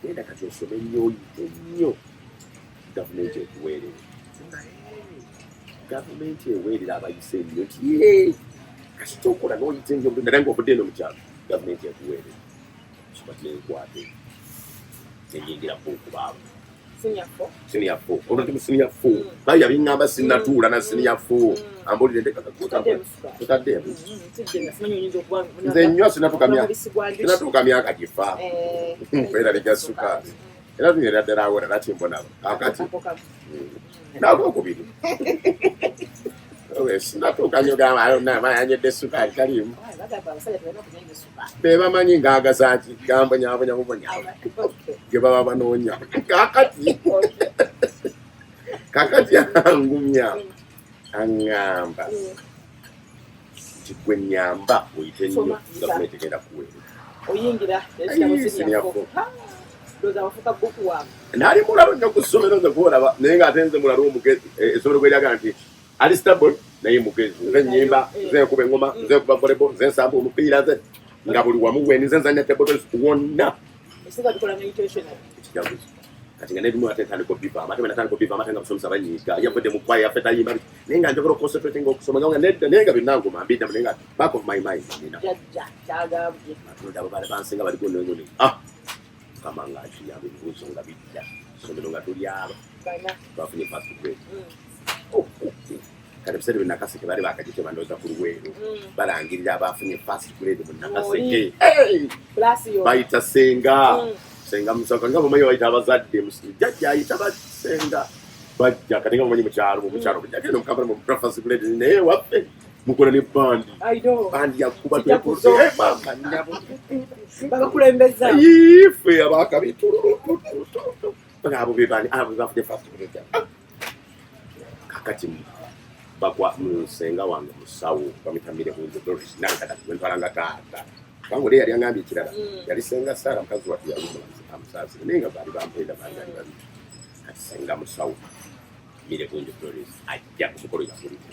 Speaker 1: genda kati osome nnyo oyite nnyo gavumenti ekuweerere. Gavumenti eweerera abayise ennyo nti ye kasita okola n'oyita ennyo naye ng'ovudde eno mu kyalo gavumenti ekuweerera. Soma nenkwate nenyingira okubaabo
Speaker 2: senior four.
Speaker 1: Senior four olwo ndi mu senior four bayo yabiŋŋamba sinnatuula na senior four ambulire
Speaker 2: Tutaddeemu sukaali.
Speaker 1: tutaddeemu.
Speaker 2: Ntidde nga simanyi oyinza okuba
Speaker 1: Nze nnyo sinatuuka myaka
Speaker 2: omubisi gwa njuki.
Speaker 1: sinatuuka myaka gifa mpeera sukaali era tunyera ddala awera nati mbonaba kakati
Speaker 2: Ako kamu.
Speaker 1: Nagwokubiri sinatuuka nnyo gamba yanyedde sukaali taliimu.
Speaker 2: Aye, bagamba abasajja tebalina kunywa nnyo sukaali.
Speaker 1: Be bamanyi ngaagaza ki gambonyabonya bubonyaabo ge baba banoonya kakati. Kakati angumya aŋŋamba nti gwe nyamba oyite nnyo
Speaker 2: Soma,
Speaker 1: gavumenti egenda kuweerera.
Speaker 2: Oyingira ekitabo
Speaker 1: Ayi,
Speaker 2: senior
Speaker 1: senior
Speaker 2: four.
Speaker 1: four.
Speaker 2: Ha, ndowooza wafuuka buku waabwe.
Speaker 1: Naali mulalo nnyo ku ssomero nze gwolaba naye ng'ate nze mulalo omugezi. Essomero gwe lyagaa nti ali stable naye mugezi. Nze nnyimba, nze nkuba engoma, nze nkuba volleyball, nze nsamba omupiira, nze nga buli wamu weni nze nzanya table tennis wonna.
Speaker 2: Esinga bikola nga intentional.
Speaker 1: Ekijaguzo kati nga nebimu ate ntandika obivaamu ate bwe natandika obivaamu ate nga busomesa banyiiga yavudde mu kwaya yaffe tayimba biki naye nga njagala oconcentrating okusoma nga nedda naye nga byonna ngoma mbiddamu naye nga back of my mind nina
Speaker 2: Jjajja kyagambye.
Speaker 1: Atunde abo bala bansinga baliko nengoni ah mukama nga akiyamba ebibuuzo nga bijja somero nga tuli aba
Speaker 2: Bana.
Speaker 1: twafunye first grade. Kati ebiseera bye Nakaseke baali bakagite bandooza ku Luweero balangirira abafunye first grade mu Nakaseke. Hey!
Speaker 2: Class yo.
Speaker 1: Bayita senga senga musoka nga mumanyi bayita abazadde jjajja ayita basenga bajja kati nga mumanyi mukyalo mukyalo genda mukampala mu first grade naye waffe mukola ne bandi.
Speaker 2: I know.
Speaker 1: Bandi yakuba.
Speaker 2: Kijaguzo.
Speaker 1: Mama nnyabo.
Speaker 2: Babakulembeza.
Speaker 1: Ife abakabi abo bebani abo bafunye first grade. Kakati bakwa musenga wange musawo bamutamire bungi Doris nange kati gwentwala nga taata kubanga oli yali aŋambye ekirala yali senga Sara mukazi wattu yali omulamuzi amusaasire naye nga baali bampeera baali bali babiri. Kati senga musawo Mire Bungi Doris ajja ku mukolo yaguliko.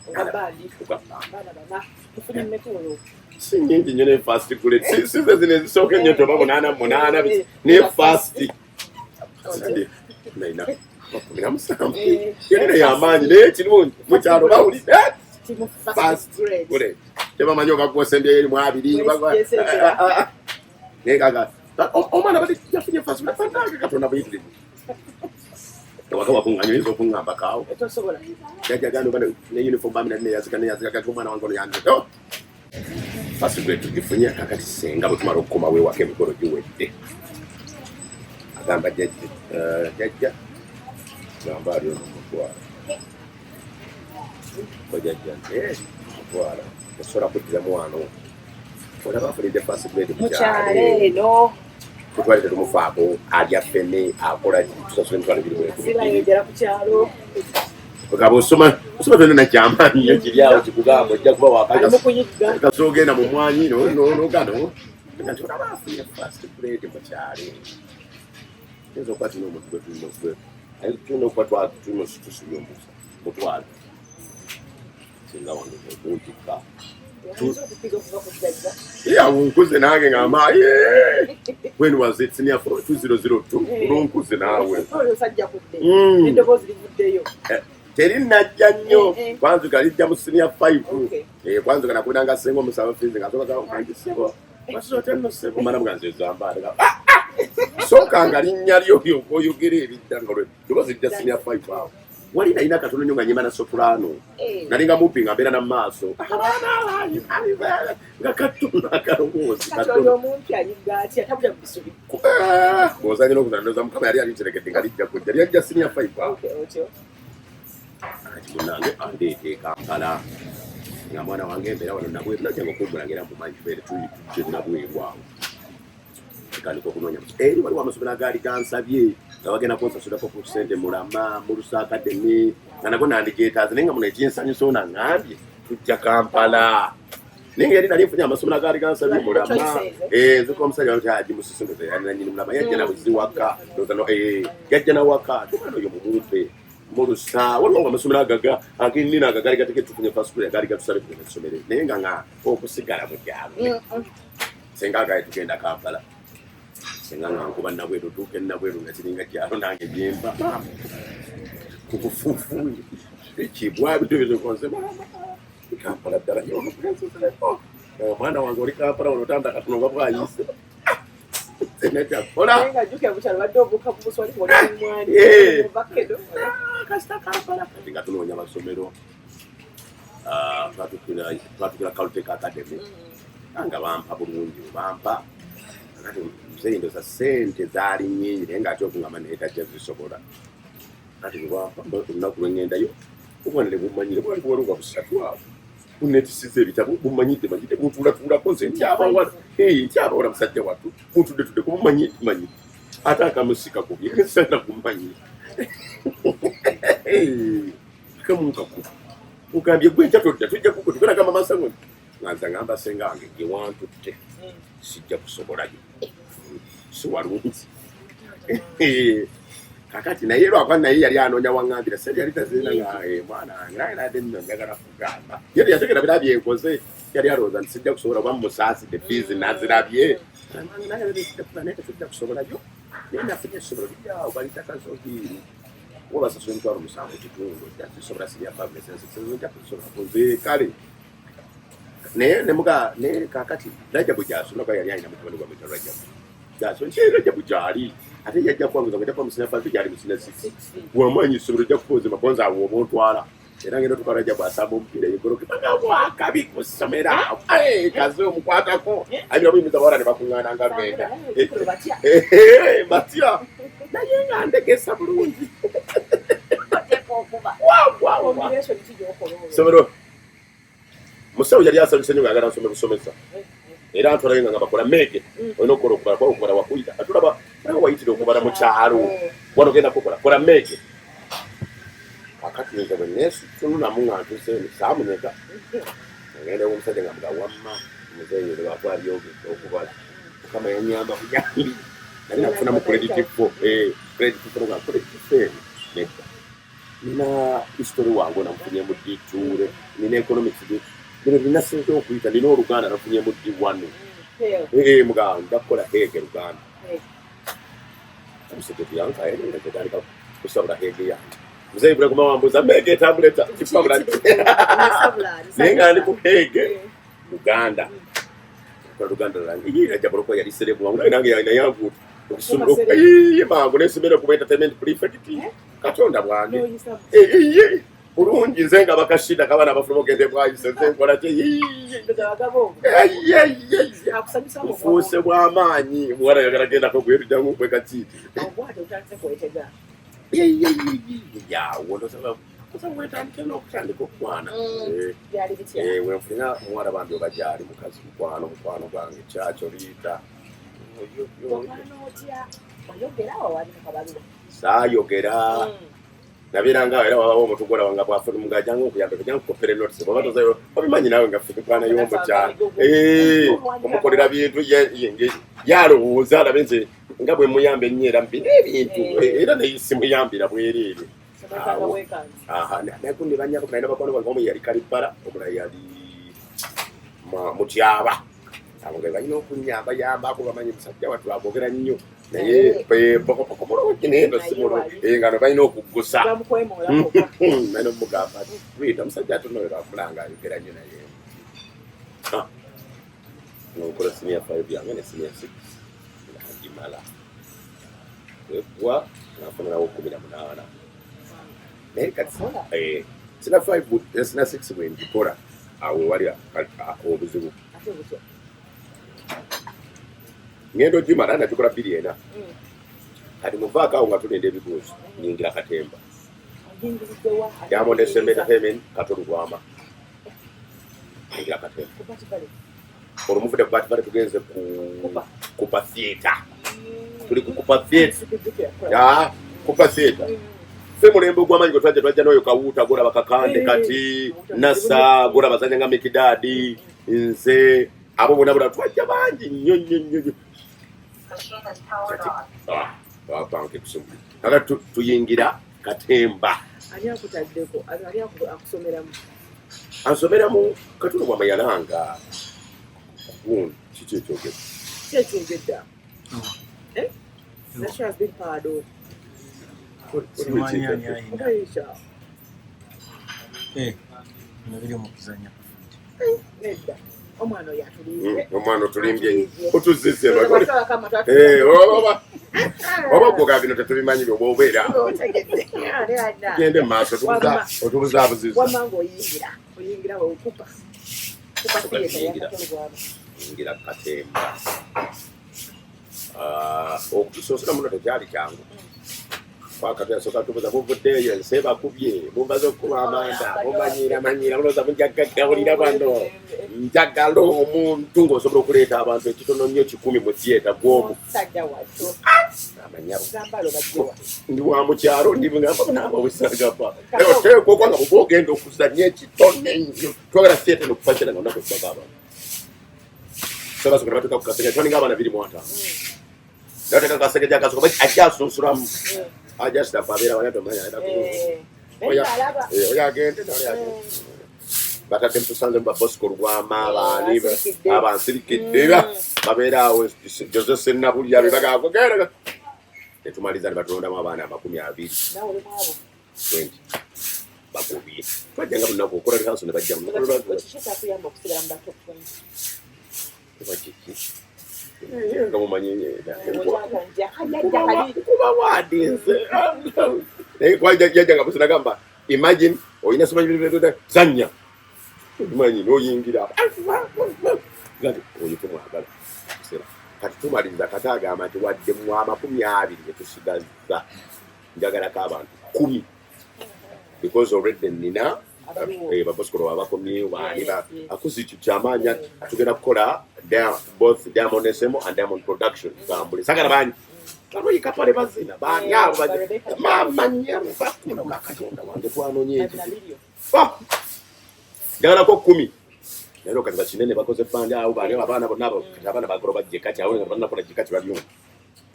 Speaker 2: Ogwa bandi.
Speaker 1: Ogwa bandi.
Speaker 2: Baana bana. Tufunye mmeka olwo?
Speaker 1: Si nyingi nnyo ne first grade si ze zino ezisooka ennyo toba munaana munaana naye first naina 17 yalina yamaanyi naye ekirungi mu kyalo bawulidde
Speaker 2: Timu
Speaker 1: first
Speaker 2: first grade.
Speaker 1: grade tebamanyi oba gwosembyeyo erimu abiri
Speaker 2: Wesembera.
Speaker 1: Naye kaga omwana bali yafunye first grade bannange katonda buyitirivu ewaka wakuŋŋanya oyinza okuŋŋamba kaawo.
Speaker 2: Tosobola.
Speaker 1: Jajja gano bano ne uniform bami nali neyazika neyazika kati omwana wange ono yanze oh! First grade tugifunye. Kakati senga bwe tumala okukomawo ewaka emikolo giwedde agamba jjajja jjajja gamba ali ono mutwala ko jjajja nti "Eh, mutwala osobola kuddiramu wano olaba afunidde first grade
Speaker 2: Mukyalo eno.
Speaker 1: Tutwale tetumufaako alya ffene akola ki tusasula 220.
Speaker 2: Sila yejera ku kyalo.
Speaker 1: Ogaba osoma osoma tolina nakyamaanyi nnyo kiri awo kikugamba ojja kuba
Speaker 2: Ali mu kuyigga.
Speaker 1: wakakasi ogenda mu mwanyi nogano nti olaba afunye first grade mu kyalo tuyinza okuba tulina omuntu gwe tulina okwe tulina okuba tulina tusubye omukisa mutwalo singa wange okuntikka.
Speaker 2: Oyinza okupiga okuva ku jjajja.
Speaker 1: Yawo nkuze nange ngamba when was it senior four 2002 olwonkuze naawe.
Speaker 2: Oyo osajja kudde. Eddoboozi livuddeyo.
Speaker 1: Terinajja nnyo.
Speaker 2: Eh, eh.
Speaker 1: Kwanzuka lijja mu senior five.
Speaker 2: Okay.
Speaker 1: Kwanzuka nakubiranga senga omusaba fizi nga soka sebo wasiza sebo mana muganzi ezambaale sooka nga linnya lyo oyogera ebidda nga lwe lijja senior five awo wali nalina katono nnyo nga nyimba na soprano. Nalinga mumpi nga mbeera na maaso abaana nga katono akaloboozi
Speaker 2: Kati
Speaker 1: katono.
Speaker 2: oyo omumpi ayigga atya tabulya mu bisubi?
Speaker 1: Bw'ozanye n'okuzandoza mukama yali alinterekedde nga lijja kujja lyajja senior five awo.
Speaker 2: Okay, otyo.
Speaker 1: Kati munange andeeta e Kampala nga mwana wange embeera wano Nabweru najjanga okumbula ngaera mumanyi tubeere tujje Nabweru awo tandika okunoonya eri waliwo amasomero agaali gansabye nga bagenda kunsasulako ku ssente mulama mulusa academy nga nago nandigyetaaze naye nga muno ekinsanyusa ono aŋŋambye tujja Kampala. Naye nga yali nali nfunye amasomero agaali gansabye mulama. Eh, nziko omusajja wali Haji Musisi ndoza yali nanyini mulama yajja na buzi waka ndoza no eh yajja na waka tumwana oyo mumumpe mulusa waliwo nga amasomero agaga agenina agagali gateke tufunye first school agaali gatusabe tugenda tusomere naye nga nga okusigala mu gyabwe senga agaali tugenda Kampala senga nga nkuba Nabweru tuuka e Nabweru nga kiringa kyalo nange gyemba kubufuufu ekibwa bitubizekonze maama Kampala ddala omwana wange oli Kampala wano otanda katono nga bwayise senekyakola kasita Kampala kati nga tunoonya masomero ah, twatukira Caltech Academy mm. nga bampa bulungi bampa kati muzeeyi ndoza sente zaali nyingi naye ngaate okungamba naye tajja zisobola kati bwebampa olunaku lwengendayo obwana ne bumanyire bwali buwala nga busatu awo bunetisiza ebitabo bumanyidde manyidde buntuulatuulako nze nkyabawala nkyabawala musajja wattu buntudde tudde kubumanyidde manyidde ate akamusika kubye sana kumanyira akamunkakuba ugambye gwe nkya todda tujja kuko tugenda gamba masango nga nze ngamba senga wange gye wantutte sijja kusobolayo si walungi kakati naye lwakuba naye yali anoonya waŋŋambira sente yali tazirina nga eh, mwana wange naye nadde nno njagala kugamba ye teyategera bira byenkoze yali alowooza nti sijja kusobola kuba mumusaasidde fiizi nazirabye naye tetujja kusobolayo naye nafunye essomero liryawo balita kazohiiri oba basasula 70,000 kitundu ojja kusobola siriya nja kusobola kunze kale naye nemuga naye kakati Rajabu gyasoma kuba yali alina mutabani gwa mwita Rajabu gyasoma nti Rajabu gyali ate yajja kwanguza ngajja kuba musina five gyali musina six wamaanyi essomero ojja kukozema konza awo oba ontwala era ngenda otuka Rajabu asamba omupiira yegoloke bagamu akabi ku ssomero awo kaze omukwatako ayina buyimiza bawala ne bakuŋŋaana nga lwenda batya naye nga ndegesa bulungi somero musawo yali asanyuse nnyo ng'ayagala nsome busomesa era ntwalayo nga nga bakola meege mm. olina okukola okubala kuba okubala wakuyita atulaba nawe wayitira okubala mu kyalo wano genda kukola kola meege akati nze bwe neesutununamu nga ntuse saamunega ngenda omusajja nga muga wamma muzeeyi lwakuba byogedde okubala mukama yanyamba buyambi nali nakufunamu credit four eh, credit four nga credit four eno nedda nina history wange namufunyemu D2 nina economics bino binasinze okuyita nina oluganda nafunyemu D1 eh, mugamba nja kukola heege luganda omusajja kusabula heege yange muzeeyi bulekuma wambuuza meege etambula kipabula naye nga ndi ku heege luganda kola luganda lange yajja yali serebu wangu nange naye anguuta okusumula mangu nesomera kuba entertainment prefect katonda bwange bulungi nze nga bakashida kabana abafuluma ogende bwayise nze nkola ki nfuuse bw'amaanyi muwala yagala gendako gwerujangu kwekakiiti yawo wetandike n'okutandika okukwana mm, eh, wenfuna omuwala bambi oba gyali mukazi mukwano mukwano gwange kyakyo liita saayogera mm. nabeeranga era wabawo omuntu gwolaba nga bwafuna mugajanga okuyamba kujanga kukopera notice bwaba tozayo obimanyi nawe nga ffe y'omukyalo eh, omukolera bintu yalowooza alabe nze nga bwe muyamba ennyo era mbina ebintu eh. era naye simuyambira bwereere naye kundi banyabo nalina bakwano bange omu yali Kalibbala omulala yali Mutyaba abo nga balina okunyamba yambako bamanyi musajja wattu agogera nnyo naye pokopoko mulungi naye ndo si mulungi eh, nga no balina okuggusa balina omugamba rita omusajja ate noyo lwakulanga ayogera nnyo naye ah. Nokola senior five yange ne senior six nga ngimala eggwa nafunirawo 18 naye kati eh, sina five eh, sina six bwe ngikola awo wali obuzibu ngendo ogimala nagikola 24 mm. Kati muvaako awo nga tulinda ebibuuzo nyingira katemba Diamond SM Entertainment Kato Lubwama nyingira katemba olwo muvudde ku Bat tugenze ku Kupa Theatre tuli ku Kupa Theatre Kupa Theatre ffe mulembe ogw'amaanyi gwe twajja twajja n'oyo kawuuta golaba kakande kati nasa golaba zanya nga mikidaadi. Nze abo bona bona twajja bangi nnyo nnyo nnyo nnyo. Kati, panke kusoma. Kaka tuyingira katemba.
Speaker 2: Ani akutaddeko? Ani akusomeramu?
Speaker 1: Ansomeramu Katonda bwama yalanga. Gundi, kiki ekyogedde?
Speaker 2: Ki ekyogedde? Eh? That has been powered off.
Speaker 3: Simanyi ani ayina. Eh, bino biri mu kuzannya.
Speaker 2: Nedda. Omwana oyo atulimbye.
Speaker 1: Omwana otulimbye. Otuzizze. Oba gwe bino tetubimanyi byoba obeera. Tugende mu maaso otubuzaabuziza.
Speaker 2: Wamma ng'oyingira. Oyingira okupa. Kupa theatre ya Kato Lubwama.
Speaker 1: Oyingira katemba. Okutusoosera muno tekyali kyangu. Wakati yasooka tubuza buvuddeeyo ensi ebakubye bumaze okukuba amanda bumanyiira manyiira bulowooza bunjagagawulira bano njagala omuntu ng'osobola okuleeta abantu ekitono nnyo 1,000 mu theatre gw'omu amanyabo ndi wa mu kyalo ndi ngamba naabawesagaba oteekwa okwanga bwe ogenda okuzannya ekitono ennyo twagala theatre n'okufacira nga olunaku okubaga abantu sabasooka ne batuuka ku kasenge twalinga abaana 25 nateeka kasenge gyakasooka ajja asunsulamu ajja sitafu abeera wali tomanya oyo agende naye agende batadde mutusanze mu babosco Lubwama baani abansirikidde babeera awo Jose Sennabulya bebagamba genda netumaliza ne batulondamu abaana 20 20 bakubye twajjanga lunaku okola rehearsal ne bajja kiki nga mumanyi kuba waadinze naye yajjanga busi nagamba imagine olina simanyi zanya omanyi n'oyingira oyo tumwagala kati tumaliriza kati agamba nti wadde mu 20 betusigazza njagalako abantu 10 because already nina babosco abakomyewo baani akuzi kyamaanyi tugenda kukola both Diamond SM and Diamond Production tambule sagala bangi baluyikapale bazina baani abo mama nyabo bakuno Katonda wange twanonye ekyo njagalako 10 naye kati bakinene bakoze ebbanja awo baani abaana bonna kati abaana bagolo bajje kati awo bannakola gye kati baliyo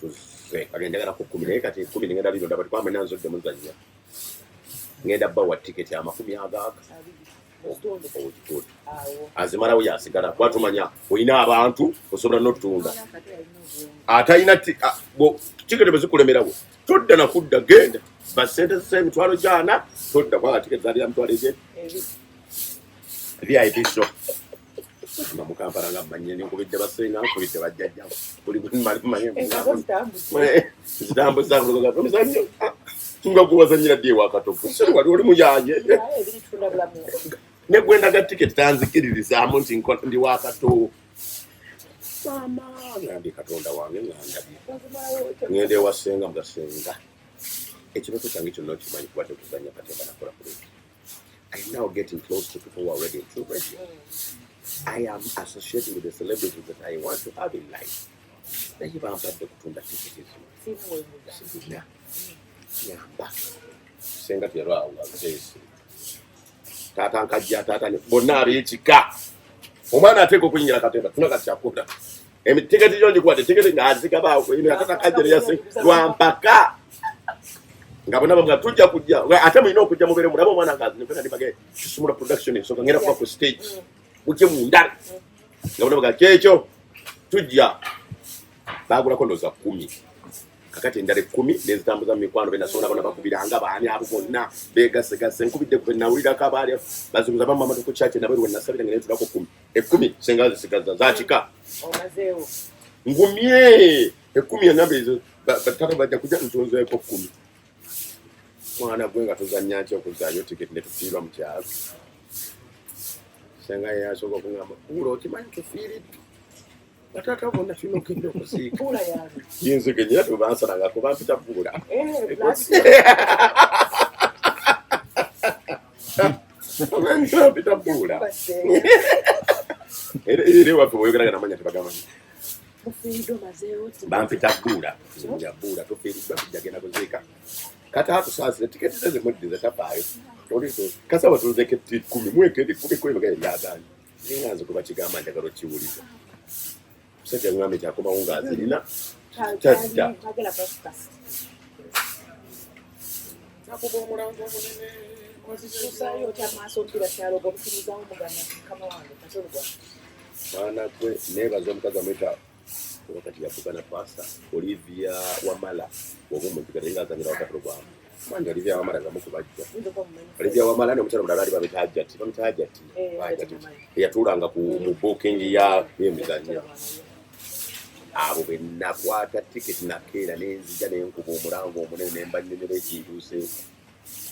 Speaker 1: tuze kati njagalako 10 naye kati 10 ngenda lino ndaba kwamwe nanzodde muzannya ngenda bawa tiketi 20 agaaka azimalawo yasigala kuba tumanya olina abantu osobola n'otunda atalina tiketi bwe zikulemerawo todda nakudda genda basente zisa 400,000 todda kubanga tiketi zaali ya 200,000 egye VIP so nga mu Kampala nga mmanye nkubidde basenga nkubidde bajjajja buli manye zitambuza emizannyo nga gwewazannyira ddi ewa Katovu siri wali oli muyaye ne gwendaga tiketi tanzikiririzaamu nti ndi wa Kato mama nga ndi Katonda wange nga ndabye ngenda ewa ssenga mugasenga ekirooto kyange kyonna okimanyi kubadde kuzannya katemba nakola bulungi. I am now getting close to people who are already into radio. I am associating with the celebrities that I want to have in life. Naye bampadde kutunda tiketi zino. Sirina. Yamba. Senga teyalwawo nzeesi. Taata nkajja taata bonna ab'ekika. Omwana ateeka okuyingira katemba tuna kati kyakukola. Emitiketi gyo ngikuwadde tiketi ng'azigaba awo taata nkajja yase lwampaka. Nga bonna bamuga tujja kujja ate mulina okujja mubeere mulabe omwana ng'azinifena ndibage tusumula production ensonga ngenda kuba ku stage mujje mundale nga bonna baga kyekyo tujja baagulako ndowooza 10 kakati endala 10 nezitambuza mu mikwano benasobola bona bakubiranga baani abo bonna beegasegase nkubidde ku benawulirako abaali bazunguza bamama ku church nabwe lwe nasabira nga netulako 10 10 senga zisigaza zakika ngumye 10 enamba ezo batata bajja kujja ntunzeeko 10 mwana gwe nga tuzannya nti okuzaayo tiketi ne tufiirwa mu kyalo senga yasooka okungamba kuula okimanyi tufiiriddwa bataata bonna tulina okugenda okuziika yinze genyera tebansalanga kuba mpita buula mpita buula era ewaffe bweyogeraga namanya tebagamanyi bampita buula buula tufiiriddwa tujja genda kuziika kati atusaasire tiketi ze zimuddize tafaayo kasaba tunzeko 10 mweko 10 10 bagenda yagaanye Naye nga nze kuba kigamba njagala okiwuliza. Musajja ngambye nti akomawo ng'azirina tadda. Nakuba omulango omunene.
Speaker 2: Ozisuusaayo otya amaaso ompira kyalo obutumizawo mugano mukama wange katolugwa.
Speaker 1: Mwana gwe neebaza omukazi amuyita wakati yafuuka na paasa Olivia Wamala oba omujjuka naye ng'azanyira wakati lugwamu. Mwange Olivia Wamala nga mukubajja. Olivia Wamala n'omukyala omulala ali bamuyita Hajjati, bamuyita Hajjati. Hajjati. Eyatuulanga ku mu booking ya y'emizannyo. Abo be nakwata tiketi nakeera ne nzija ne nkuba omulango omunene ne mbannyonnyola ekintuuseeko.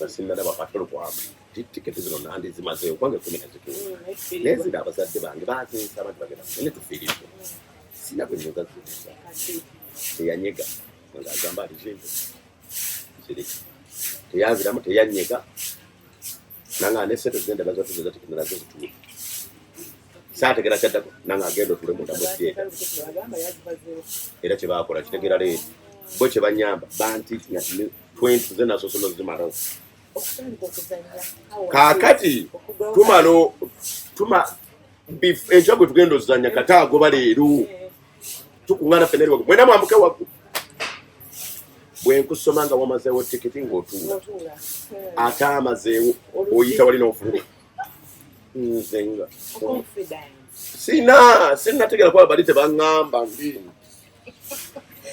Speaker 1: Sinalaba katolo kwamu tiketi zino nandizimazeewo kubanga ekkumi nazituula. Naye zino abazadde bange bazinsaba nti bagenda ne tufiiriddwa. Sina bwe nnyinza zibuuza. Teyanyega nga agamba ati zimpe zireke. Teyanziramu teyanyega nanga ne sente zendala zatuze zatiketi nazo zituule. Saategera kyaddako nanga agenda otule munda mu theatre. Era kye baakola kitegeera leero bo kye banyamba banti nga 20 ze nasoose nozimalawo. Kaakati tumala tuma enkya gwe tugenda ozanya kata agoba leero tukuŋŋaana ffenna eri waggulu mwena mwambuke waggulu bwe nkusoma nga wamazeewo tikiti ng'otuula ate amazeewo oyita wali n'ofuluma nze nga sina sinategera kuba bali tebaŋŋamba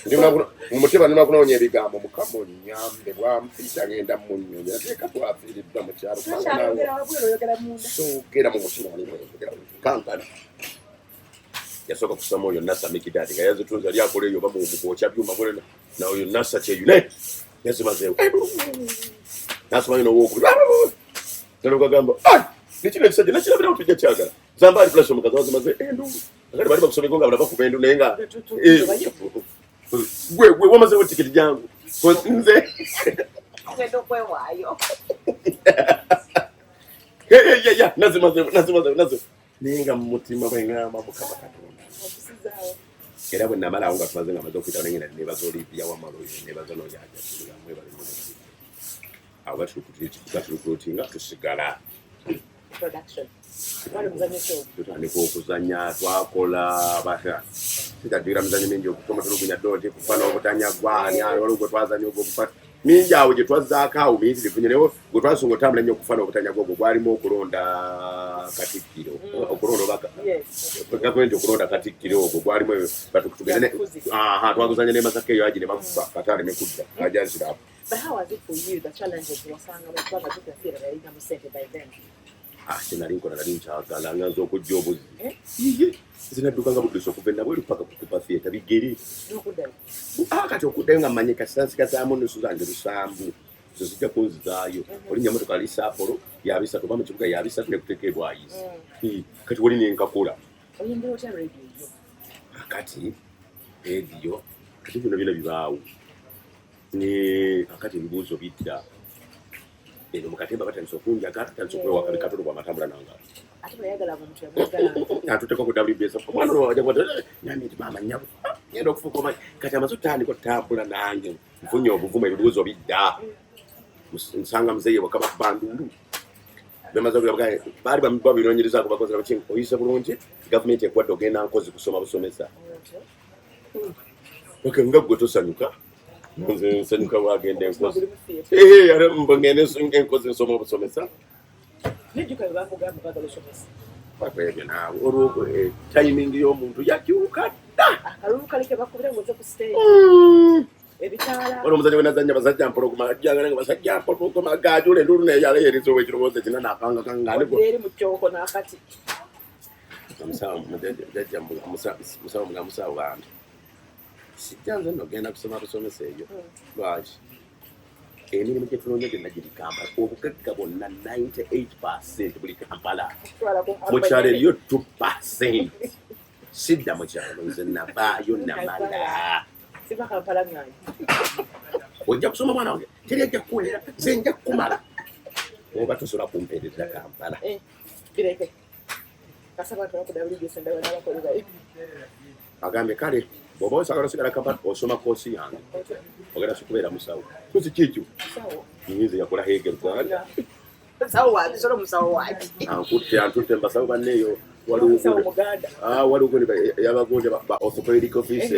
Speaker 1: ndi mumutima nina kunoonya ebigambo mukama onyambe bwampita ngenda munyonyola teeka twafiiriddwa mu kyalo soogera mu mutima kankana yasooka kusoma oyo nasa mikidadi nga yazitunze yali akola eyo oba mukwokya byuma na oyo nasa kyeyune yazimazeewo nasomayo nowokubiri nalogagamba nekino ekisajja nakirabirawo tujja kyagala zambaali plus omukazi wazimaze enduulu akati bali bakusomeko nga bakuba endu naye nga gwe gwe wamazewo tikiti jangu nze
Speaker 2: ogenda okwewaayo
Speaker 1: nazimazewo nazimazewo nazimazewo naye nga mu mutima bwe ngamba mukama katonda era bwe namalawo nga tumaze nga maze okuyitawo nengenda nebaza olivia wamala oyo nebaza noyo ajaga mwebale awo batulukutinga tusigala tutandika okuzanya twakola batya sitajjukira mizanyo mingi okufa tulugunya doti kufa n'obutanya gwani waliwo gwe twazanya ogwo okufa mingi awo gye twazzaako awo miyitirivu nyo naye gwe twasunga otambula nnyo okufa n'obutanya gwogwo gwalimu okulonda katikkiro okulonda oba gavumenti okulonda katikkiro ogwo gwalimu tugende twaguzanya ne Masaka eyo agi ne bamufa kate aleme kudda ajaziraabo.
Speaker 2: But how was it for you, the challenges wasanga kubanga jjukira theatre yalinamu ssente by then?
Speaker 1: Ah, kye nali nkola nali nkyagala nga nze okujja obuzzi. Iye, nze nadduka nga buddusi okuva e Nabweru paka ku Cooper Theatre bigere.
Speaker 2: N'okuddayo.
Speaker 1: Ah, kati okuddayo nga mmanyi kasita nsigazaamu nnusu zange lusanvu zo zijja kunzizaayo. Olinnya motoka ali Sapporo ya bisatu oba mu kibuga ya bisatu nekuteeka e Bwayizi. Kati wali ne nkakola.
Speaker 2: Oyingira otya radio yo?
Speaker 1: Kati radio kati bino byonna bibaawo. Ne akati ebibuuzo bidda. Eno mu katemba batandise okunjaga, batandise okuwewa akabi katono bw'amatambula nange.
Speaker 2: Ate bwe yayagala omuntu yamwagala.
Speaker 1: Atuteeka ku WBS. Omwana ono wajja kuba ngambe nti maama nnyabo. Ngenda okufuuka omanyi. Kati amaze otandika otambula nange. Nfunye obuvumu ebibuuzo bidda. Nsanga muzeeyi ewaka bakuba nduulu. Bemaze okugamba baali babinoonyerezaako bakoze baki oyise bulungi gavumenti ekuwadde ogenda nkozi kusoma busomesa. Okay, nga gwe tosanyuka nze nsanyuka bwagenda enkozi ngende enkozi nsoma obusomesa
Speaker 2: Nejjuka bwe bakugamba baagala osomesa.
Speaker 1: Ebyo naawe olwo timing y'omuntu yakyuka dda.
Speaker 2: Akalulu kali ke bakubira ng'oze ku stage. Ebitaala.
Speaker 1: Waliwo omuzannyo gwe nazannya basajja mpologoma ajjanga nange basajja mpologoma gaajula enduulu naye yaleereza ow'ekirowoozo ekina n'akanga kangaane
Speaker 2: Odda eri mu kyoko n'akati.
Speaker 1: Musawo mga musawo bambi sijja nze nno genda kusoma busomesa eyo lwaki emirimu gye tunoonya gyonna giri Kampala obugagga bwonna 98% buli Kampala mu kyalo eriyo 2% sidda mu kyalo nze navaayo namala
Speaker 2: Siva Kampala ngange.
Speaker 1: Ojja kusoma mwana wange teri ajja kukuweerera nze nja kukumala oba tosobola kumpeereza Kampala.
Speaker 2: Bireke. Kasaba abantu baku WBS ndaba n'abakolerayo.
Speaker 1: Agambye kale bw'oba osagala osigala Kampala osoma koosi yange ogenda sikubeera musawo kuzi kikyo
Speaker 2: Musawo.
Speaker 1: Nyinza yakola Hegel Uganda.
Speaker 2: Musawo wange, solo musawo wange.
Speaker 1: Ankutte antutte mbasawo banneeyo Waliwo yabagonja ba orthopedic office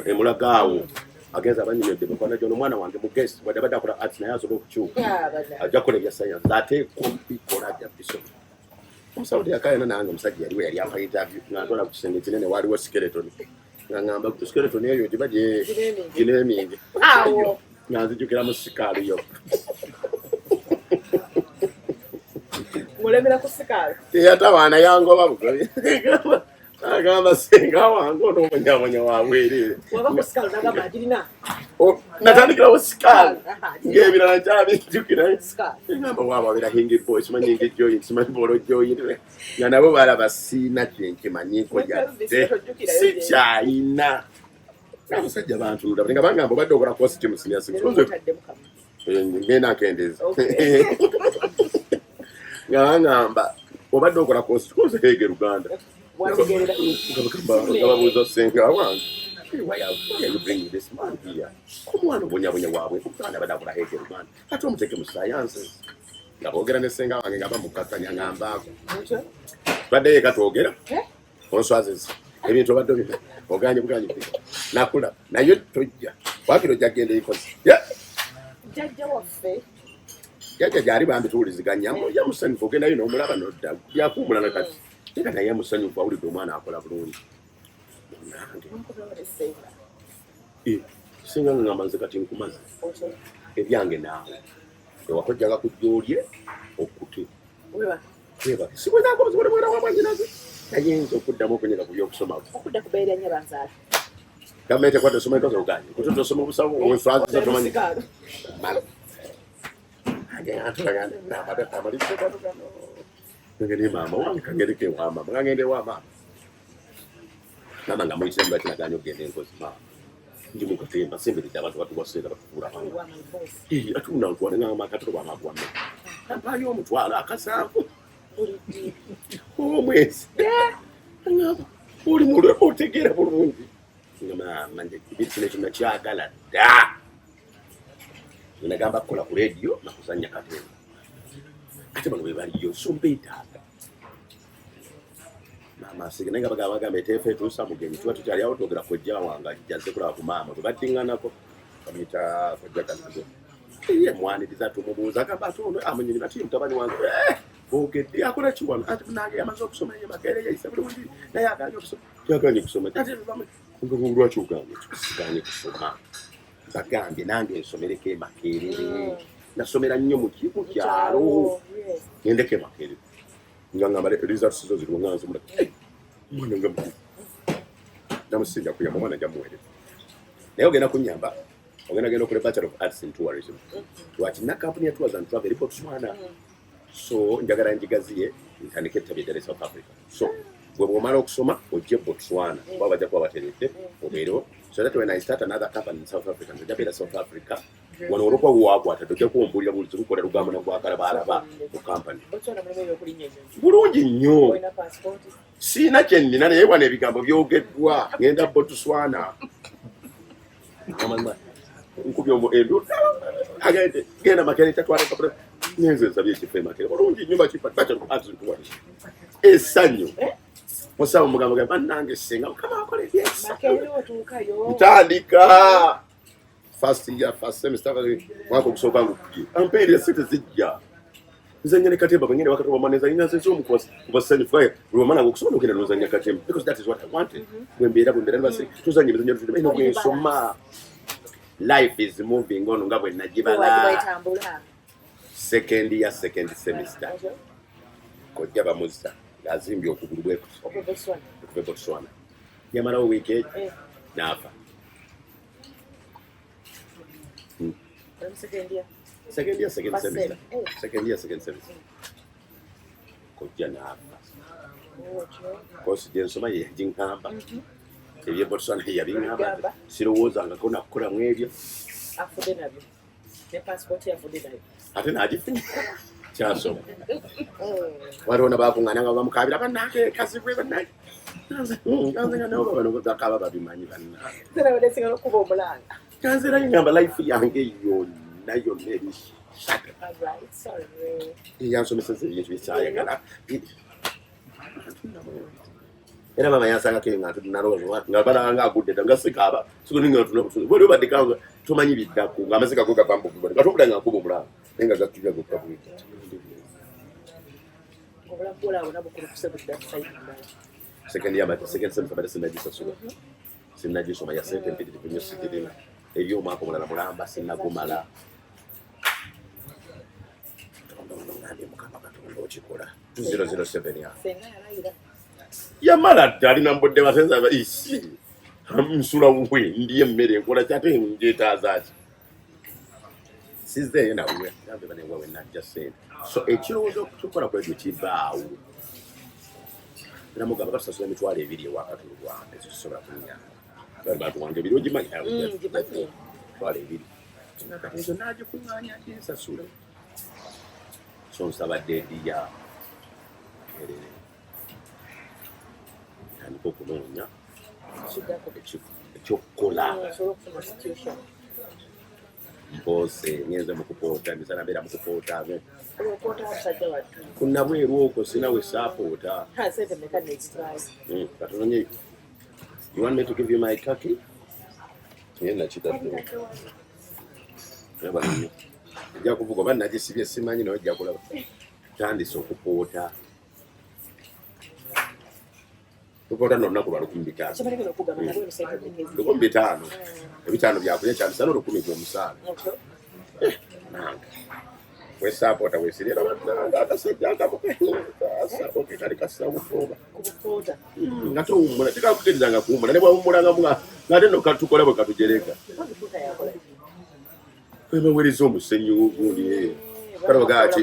Speaker 1: emulaga awo agenza abanyonyodde mukwano gyono omwana wange mugezi wadde abadde akola arts naye asobola okukyuka ajja kukola ebya science ate kubikola ajja bisoma. Omusawo teyakayana nange, omusajja yaliwo yali ampa interview nga ntwala ku kisenge kinene, waliwo skeleton, nga ngamba skeleton eyo giba ginemingi nga nzijukira mu sikaali yo.
Speaker 2: Mulemera ku sikaali.
Speaker 1: Teyatawaana yangoba bugobi. Agamba senga wange ono omubonyabonya wabwereere. Natandikirawo sikaali ng'ebirala nkyabijjukira. Ngamba waaba wabeera hingi boy, simanyi hingi joint, simanyi bolo joint. Nga nabo balaba siina kyenkimanyiko yadde sikyayina. Abasajja bantunula nga bangamba obadde okola course ki mu senior six. Ngenda nkendeeza. Nga bangamba obadde okola course koze hege Luganda. Nga babuuza senga wange, why are you bringing this man here? Omwana obonyabonya waabwe omwana abadde akola hege Luganda ate omuteeke mu sciences. Nga boogera ne senga wange nga bamukakanya nga nvaako. Baddeyo eka twogera onswaziza ebintu obadde obina oganye buganye nakula naye tojja wakiri ojja kugenda ekozi.
Speaker 2: Jjajja waffe.
Speaker 1: Jjajja gyali bambi tuwuliziganya ye musanyufu ogendayo n'omulaba nodda yakuwumula na kati era naye musanyufu awulidde omwana akola bulungi. Nange singa ngamba nze kati nkumaze ebyange naawe ewakojjanga kujja olye okkute webake sibwenaako buzibu ne mwana wa mwanyinaze naye nze okuddamu okunyega ku byokusoma
Speaker 2: okudda kubeera nnyo banzaala.
Speaker 1: Gavumenti ekwata osoma entozo oganye kututa osoma obusawo onswaziza tomanyi. Ngende maama wange kangereko ewa maama nga ngende ewa maama maama nga muyitira lwaki naganye okugenda enkozi maama ndi mu katemba semberedde abantu batuwaseera batukuula atunda ntwale ngamba akatolo bwamaguwa mmeka ampaayo omutwalo akasanvu omwezi ngamba oli mulwe otegeera bulungi nga maama kino kino kyagala dda nagamba kukola ku rediyo nakuzanya katemba ate bano bebaliyo so mbeetaaga maama asige naye nga bagamba bagamba eteefa etuusa mugenyi tuba tukyali awo twogera kojja wange ajja azze kulaba ku maama bwe baddiŋŋanako bamuyita kojja Kalizo ye mwaniriza tumubuuza agamba ate ono amunyini bati mutabani wange boogedde akola ki wano ati nange yamaze okusoma ye Makerere yayise bulungi naye aganye okusoma yaganye kusoma ate lwaki oganye siganye kusoma bagambye nange nsomereko e Makerere nasomera nnyo mu kyalo ngendeko e Makerere nga ngamba results zo ziriwo nga nzimula mwana nga mukulu namusinja kuyamba omwana nja muweereza naye ogenda kunyamba ogenda genda okola Bachelor of Arts in Tourism lwaki na kampuni ya tours and travel eri Botswana so njagala njigaziye ntandike ettabi eddala e South Africa so gwe bw'omala okusoma ojje Botswana kuba bajja kuba bateredde obeerewo so that when I start another company in South Africa nzija beera South Africa wano olwokuba wakwata tojja kuwumbulira buli zikukola lugambo nagwakalabalaba mu kampani bulungi nnyo siina kyennina naye wano ebigambo byogeddwa ngenda Botswana nkubye endu genda Makerere tatwala empapula ngenze nsabye ekifo e Makerere bulungi nnyo bakipa essanyu musawo mugambo ga bannange senga mukama akola ebyesa ntandika first year first semester mwaka ogusooka ngukubye ampeerera sente zijja nzanya ne katemba bwengenda wakati wa maneza ina nze omu kubasanyufu kaye lwamala okusoma nogenda nozanya katemba because that is what I wanted bwembeera bwembeera nibase tuzanya emizanyo tutema ino bwensoma life is moving on nga bwe nagibala second year second semester kojja bamuzza ng'azimbye okugulu bwekuti okuva e Botswana yamalawo wiiki egyo n'afa. Second year, second semester. Second year, second semester. Kojja n'afa. Course gye nsoma ye yagiŋŋamba. Eby'e Botswana ye yabiŋŋamba. Sirowoozangako nakukolamu ebyo.
Speaker 2: Afudde nabyo. Ne passport yafudde nayo.
Speaker 1: Ate n'agifunye. Kyasoma. Waliwo nabakuŋŋaana nga bamukaabira bannange kazibwe bannange. Nze nga nabo bano bakaaba babimanyi bannange.
Speaker 2: Nze nabadde nsinga n'okuba omulanga.
Speaker 1: Kanze era ngamba life yange yonna yonna eri
Speaker 2: Alright, sorry.
Speaker 1: Yansomeseza ebintu byekyayagala. Era maama yansangako eyo nga nalowooza nga balaba nga agudde dda nga sikaaba sikuninga ntuna butuzi bwali obadde kanga tomanyi biddako nga amaziga go gava mububone nga tobuda nga nkuba omulanga naye nga gakkirira gokka bweti. Second year but second semester badde sinnagisasula, sinnagisoma ya sente mpitirivu nnyo, sigirina eri omwaka omulala mulamba sinnagumala. Katonda ono ngambye Mukama Katonda okikola 2007 ya yamala dda alina mbudde basenza isi nsula wuwe ndi emmere nkola kyate njetaazaaki sizeeyo nawe gambe banewawe najja sente. So ekirowoozo okukola ku ekyo kivaawo namugamba batusasula 20,000 ewakatulu lwange kisobola kunyamba batuwanga ebiri ogimanyi 20,000 kati ezo nagikuŋŋaanya gyensasula. So nsaba deedi ya erere tandika okunoonya ekyokukola mpoose ngenze mukupoota emisana mbeera mukupoota kunabweru okwo sina we saapoota. Katono nye. You want me to give you my turkey? Naye nakitadde ejja kuvuga oba nagisibye simanyi naye ojja kulaba. Tandise okupoota tupoota nno olunaku lwa 1,500. 1,500 ebitaano byakulya kyamisana 1,000 gwe omusaala nange wesapoota wesirera bannange akasajja akamukasaoke kali kasawufoba nga towummula tekakukkiriza nga kuwummula ne bwawummulanga ngate no katukola bwe katujereka webaweereza omusenyu gundi kalabaga ki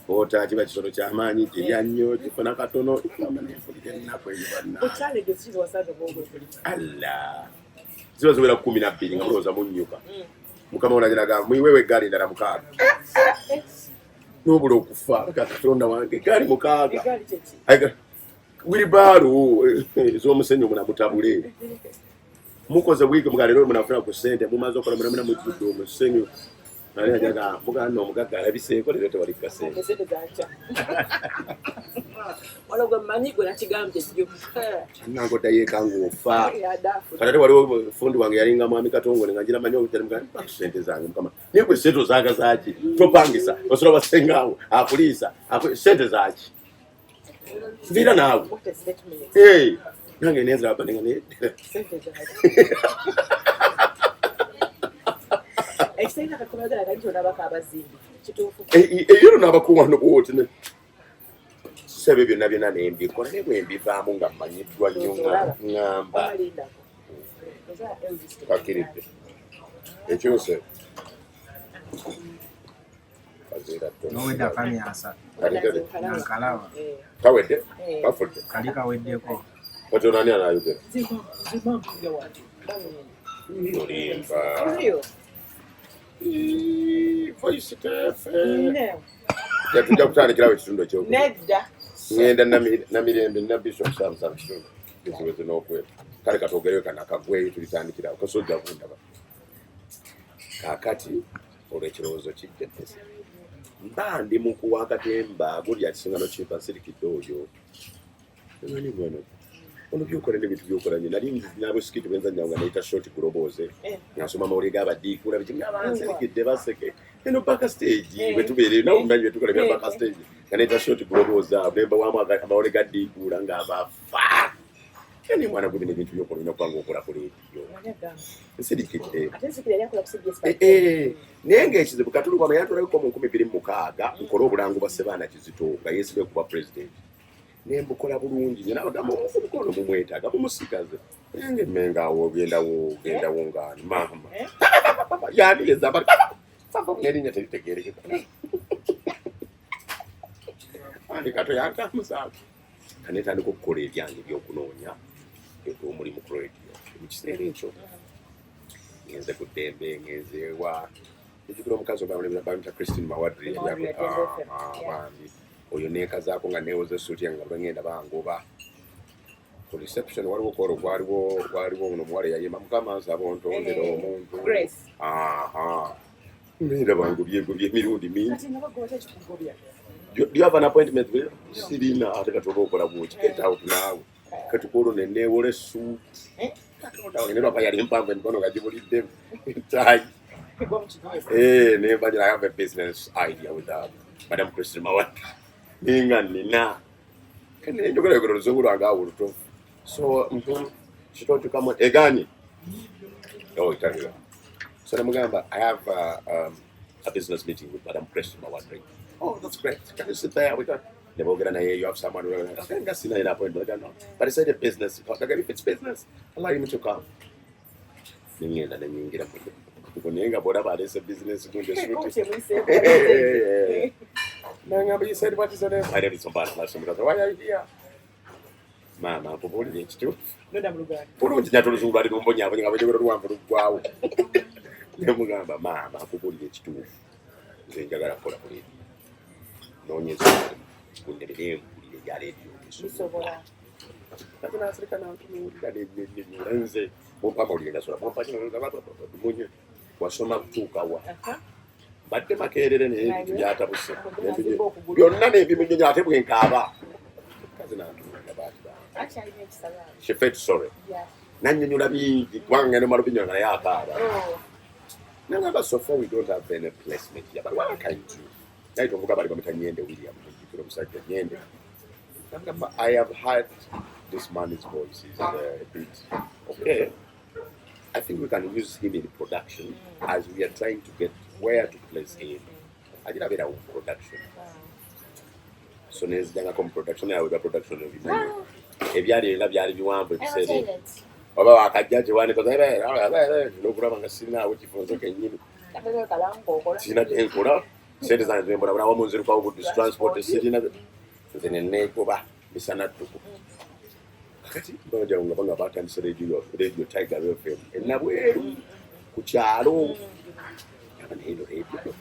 Speaker 1: ota kiba kisolo kyamaanyi kirya nnyo kifuna katono nempulira ennaku eyo banna alla ziba ziwera 12 nga mulowooza munnyuka mukama olagiraga muyiweewo eggaali endala 6 n'obula okufa Katonda wange eggaali 6 wheelbarrow ez'omusenyu munamutabule mukoze wiiki mugalero munafuna ku ssente mumaze okola munamuna mujjudde omusenyu ali ajaga muganda omugagga alabiseeko leero tewali kasente.
Speaker 2: Wano gwe mmanyi gwe nakigambye jjo.
Speaker 1: Nange oddayo eka ng'ofa kati ate waliwo fundi wange yalinga mwami Katongole nga ngira manyi obutali sente zange mukama naye gwe sente ozaaga zaaki topangisa osobola basengaawo akuliisa sente zaaki nviira naawe nange nenziraba nenga naye eyo nabakuwano bwoti sebe byonna byonna nembikola naye bwe mbivaamu nga mmanyiddwa nnyo ŋŋamba kakiridde ekyuse
Speaker 3: nowedde akamyansa nankalaba
Speaker 1: kawedde kafudde
Speaker 3: kali kaweddeko.
Speaker 1: Kati onani anayogera olimba voice tefe tujja kutandikirawo ekitundu ekyokubiri. Ŋŋenda Namirembe nina Bishop Samson kitundu eziweze n'okwera kale katwogereyo kano akagweyo tulitandikirawo kasojja kundaba kaakati olwo ekirowoozo kijja mba ndi mu kuwa akatemba gulya kisingano kimpa nsirikidde oyo emanyi mwana ono byokola n'ebintu byokola nyo nali nabwe skit bwenzanyawo nga neyita short gulobooze nga nsoma amawulire g'abadiikula biki nga bansirikidde baseke eno backstage bwe tubeere nawe omumanyi bye tukola bya backstage nga neyita short gulobooze awo nembawamu amawulire ga diikuula nga bafa yani mwana gwe bino ebintu byokola olina okuba nga okola ku leediyo nsirikidde. Naye ng'ekizibu Katulugwama yantwalako mu 2006 nkole obulango bwa Sebaana Kizito nga yeesibye kuba president ne mbukola bulungi nyo nabagamba omuvubuka ono mumwetaaga mumusigaze naye ng'emmenga awo ogendawo ogendawo ngaani maama yaniyeza n'erinnya teritegeerekeka andi kato yantamuzaako kanetandika okukola ebyange ebyokunoonya omulimu ku radio. Mu kiseera ekyo ngenze ku ddembe ngenze wa ejjukira omukazi bamuyita Christine Mawadri bambi oyo neekazaako nga neewoza esuuti yange nga bwengenda bangoba ku reception waliwo kolo gwaliwo waliwo ono omuwala eyayimba mukama nsaba ontondera omuntu mbeera bangobye emirundi mingi. Do you have an appointment with sirina ate kati oba okola bwoki get out naawe kati kwolwo neneewola essuuti katonda wange nerwapa yali mpanvu emikono nga gibuliddemu entayi. Nemba I have a business idea with Madam Christine Mawanda ninga nina njogera yogera oluzungu lwange awo olutofu so she told to come on eganye oh italiwa so namugamba I have a business meeting with Madam Christine Mawanda. Oh, that's great, can you sit there? We got nebogera naye you have someone okay nga sina ina appointment. I no, but he said a business. Okay, if it's business allow him to come. Ningenda nenyingira mu naye nga bwolaba aleese business gundi esuuti. Nangamba, you said what is your name? My name is Zambali Blessing. Why are you here? Maama nkubuulira ekituufu bulungi nyata oluzungu lwali lumbonyabonya nga bwejogera oluwanvu luggwawo nemugamba maama nkubuulira ekituufu nze njagala kukola ku leediyo noonyeza kundebere mpulire ebya leediyo bisobola kati nasirika nantunuulira nennyonnyola nze mumpa amawulire gasobola mumpa munye wasoma kutuuka wa mbadde Makerere naye ebintu byatabuse byonna nebimunyonyola ate bwenkaaba kazi nantunuulira baati she felt sorry nannyonnyola bingi kubanga ngenda omala obinyonyola naye akaaba nangamba so far we don't have any placement here but what I can do naye tovuga bali bamita Nyende William mujjukira omusajja Nyende. Nangamba I have heard this man's voice is a bit okay. I think we can use him in production as we are trying to get where to place him. Agira abeera mu production so nenzijangako mu production yawe bya production ebimanyi ebyali nga byali biwanvu ebiseera ebyo oba wakajja kiwaniko nokulaba nga sirinaawo kifo nze kennyini sirina kyenkola sente zange zembulabulawo munzirukawo buddusi transport sirina nze neneegoba misana ttuku kakati bajawo nga banga batandise radio Tiger FM enabweru ku kyalo aba naye eno radio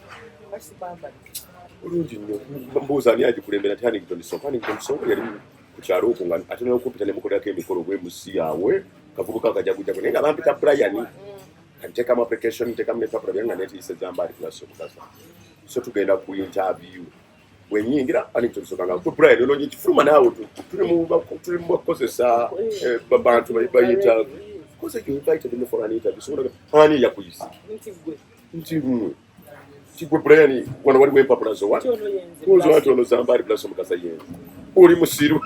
Speaker 1: bulungi nnyo mbuuza ani agikulembera nti Hannington Sonko. Hannington Sonko yali ku kyalo okwo nga ate nokumpita nemukolerako emikolo gwemusi yawe kavubuka kajagujagu naye nga bampita Brian nteekamu application nteekamu nepapula byange nga netiise Zambaali Blessing Mukasa so tugenda ku interview bwenyingira Hannington Sonko nga Brian ononye kifuluma naawe tuli mu bakozesa bantu bayita koze you invited me for an interview so ani yakuyise nti mmwe nti gwe Brian wano waliwo empapula zo wa Kunzo ati ono Zambaali Blessing Mukasa yenze oli musiru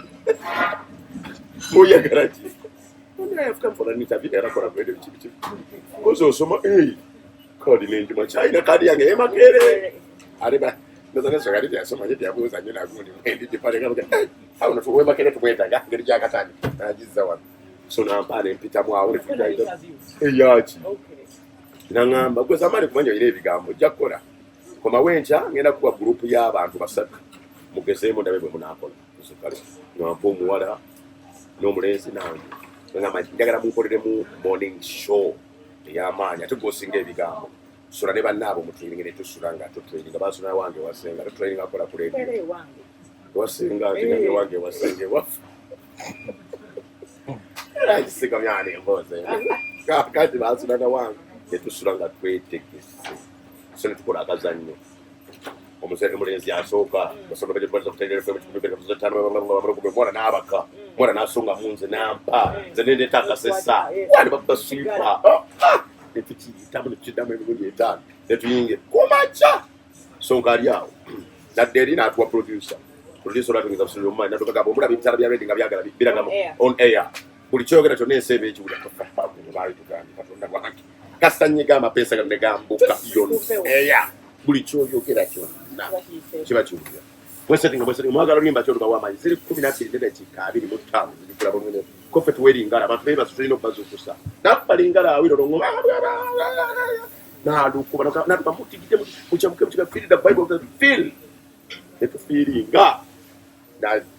Speaker 1: oyagala ki I have come for an interview era kola kwende biki biki koze osoma kadi nenjuma china kadi yange emakerere ate ba ndoza nesonga ati teyasoma ye teyabuuza nnyo nagundi mwendi gipale nga awo no tuwemakere tumwetaga ngeri gyakatani nagizza wano so nampa nempitamu awo netujja eyaki naŋŋamba gwe Zambaali kumanya olina ebigambo ojja kukola komawo enkya ngenda kuwa gurupu y'abantu basatu mugezeemu ndabe bwe munaakola kale nga omuwala n'omulenzi nange ngamba njagala munkoleremu morning show ey'amaanyi ate gwosinga ebigambo sula ne bannaabo mutraining ne tusula nga tutraininga basula wange wasenga tutraininga akola ku radio wasenga nze wange wasenga ewaffe era nkiseka myana emboozi kati basula na wange ne tusula nga twetegese so ne tukola akazannyo omulenzi asooka mwana n'abaka mwana n'asonga mu nze nampa nze nendeeta akasesa wani bakuba swipa netukiyitamu netukiddamu emirundi etaano netuyingira kumakya sonka ali awo nadde eri n'atuwa producer olwatungeza busulira omumanyi natukagamba omulaba ebitala bya radio nga byagala biraga on air buli kyogera kyonna ensi eba ekiwulira baali tugambye katonda wange kasanyiga amapeesa gano ne gambuka yonna eya buli kyoyogera kyonna kiba kiwulira bwesetinga bwesetinga mwagala oluyimba kyolubawa amaanyi ziri 12 nedakiika 25 zirikula bulungi kofe tuwera engalo abantu beebasa tulina okubazuukusa nakuba lingalo awiro longo nalukuba natuka mutigidde mukyamuke mukiga feel the vibe of the feel netufiiringa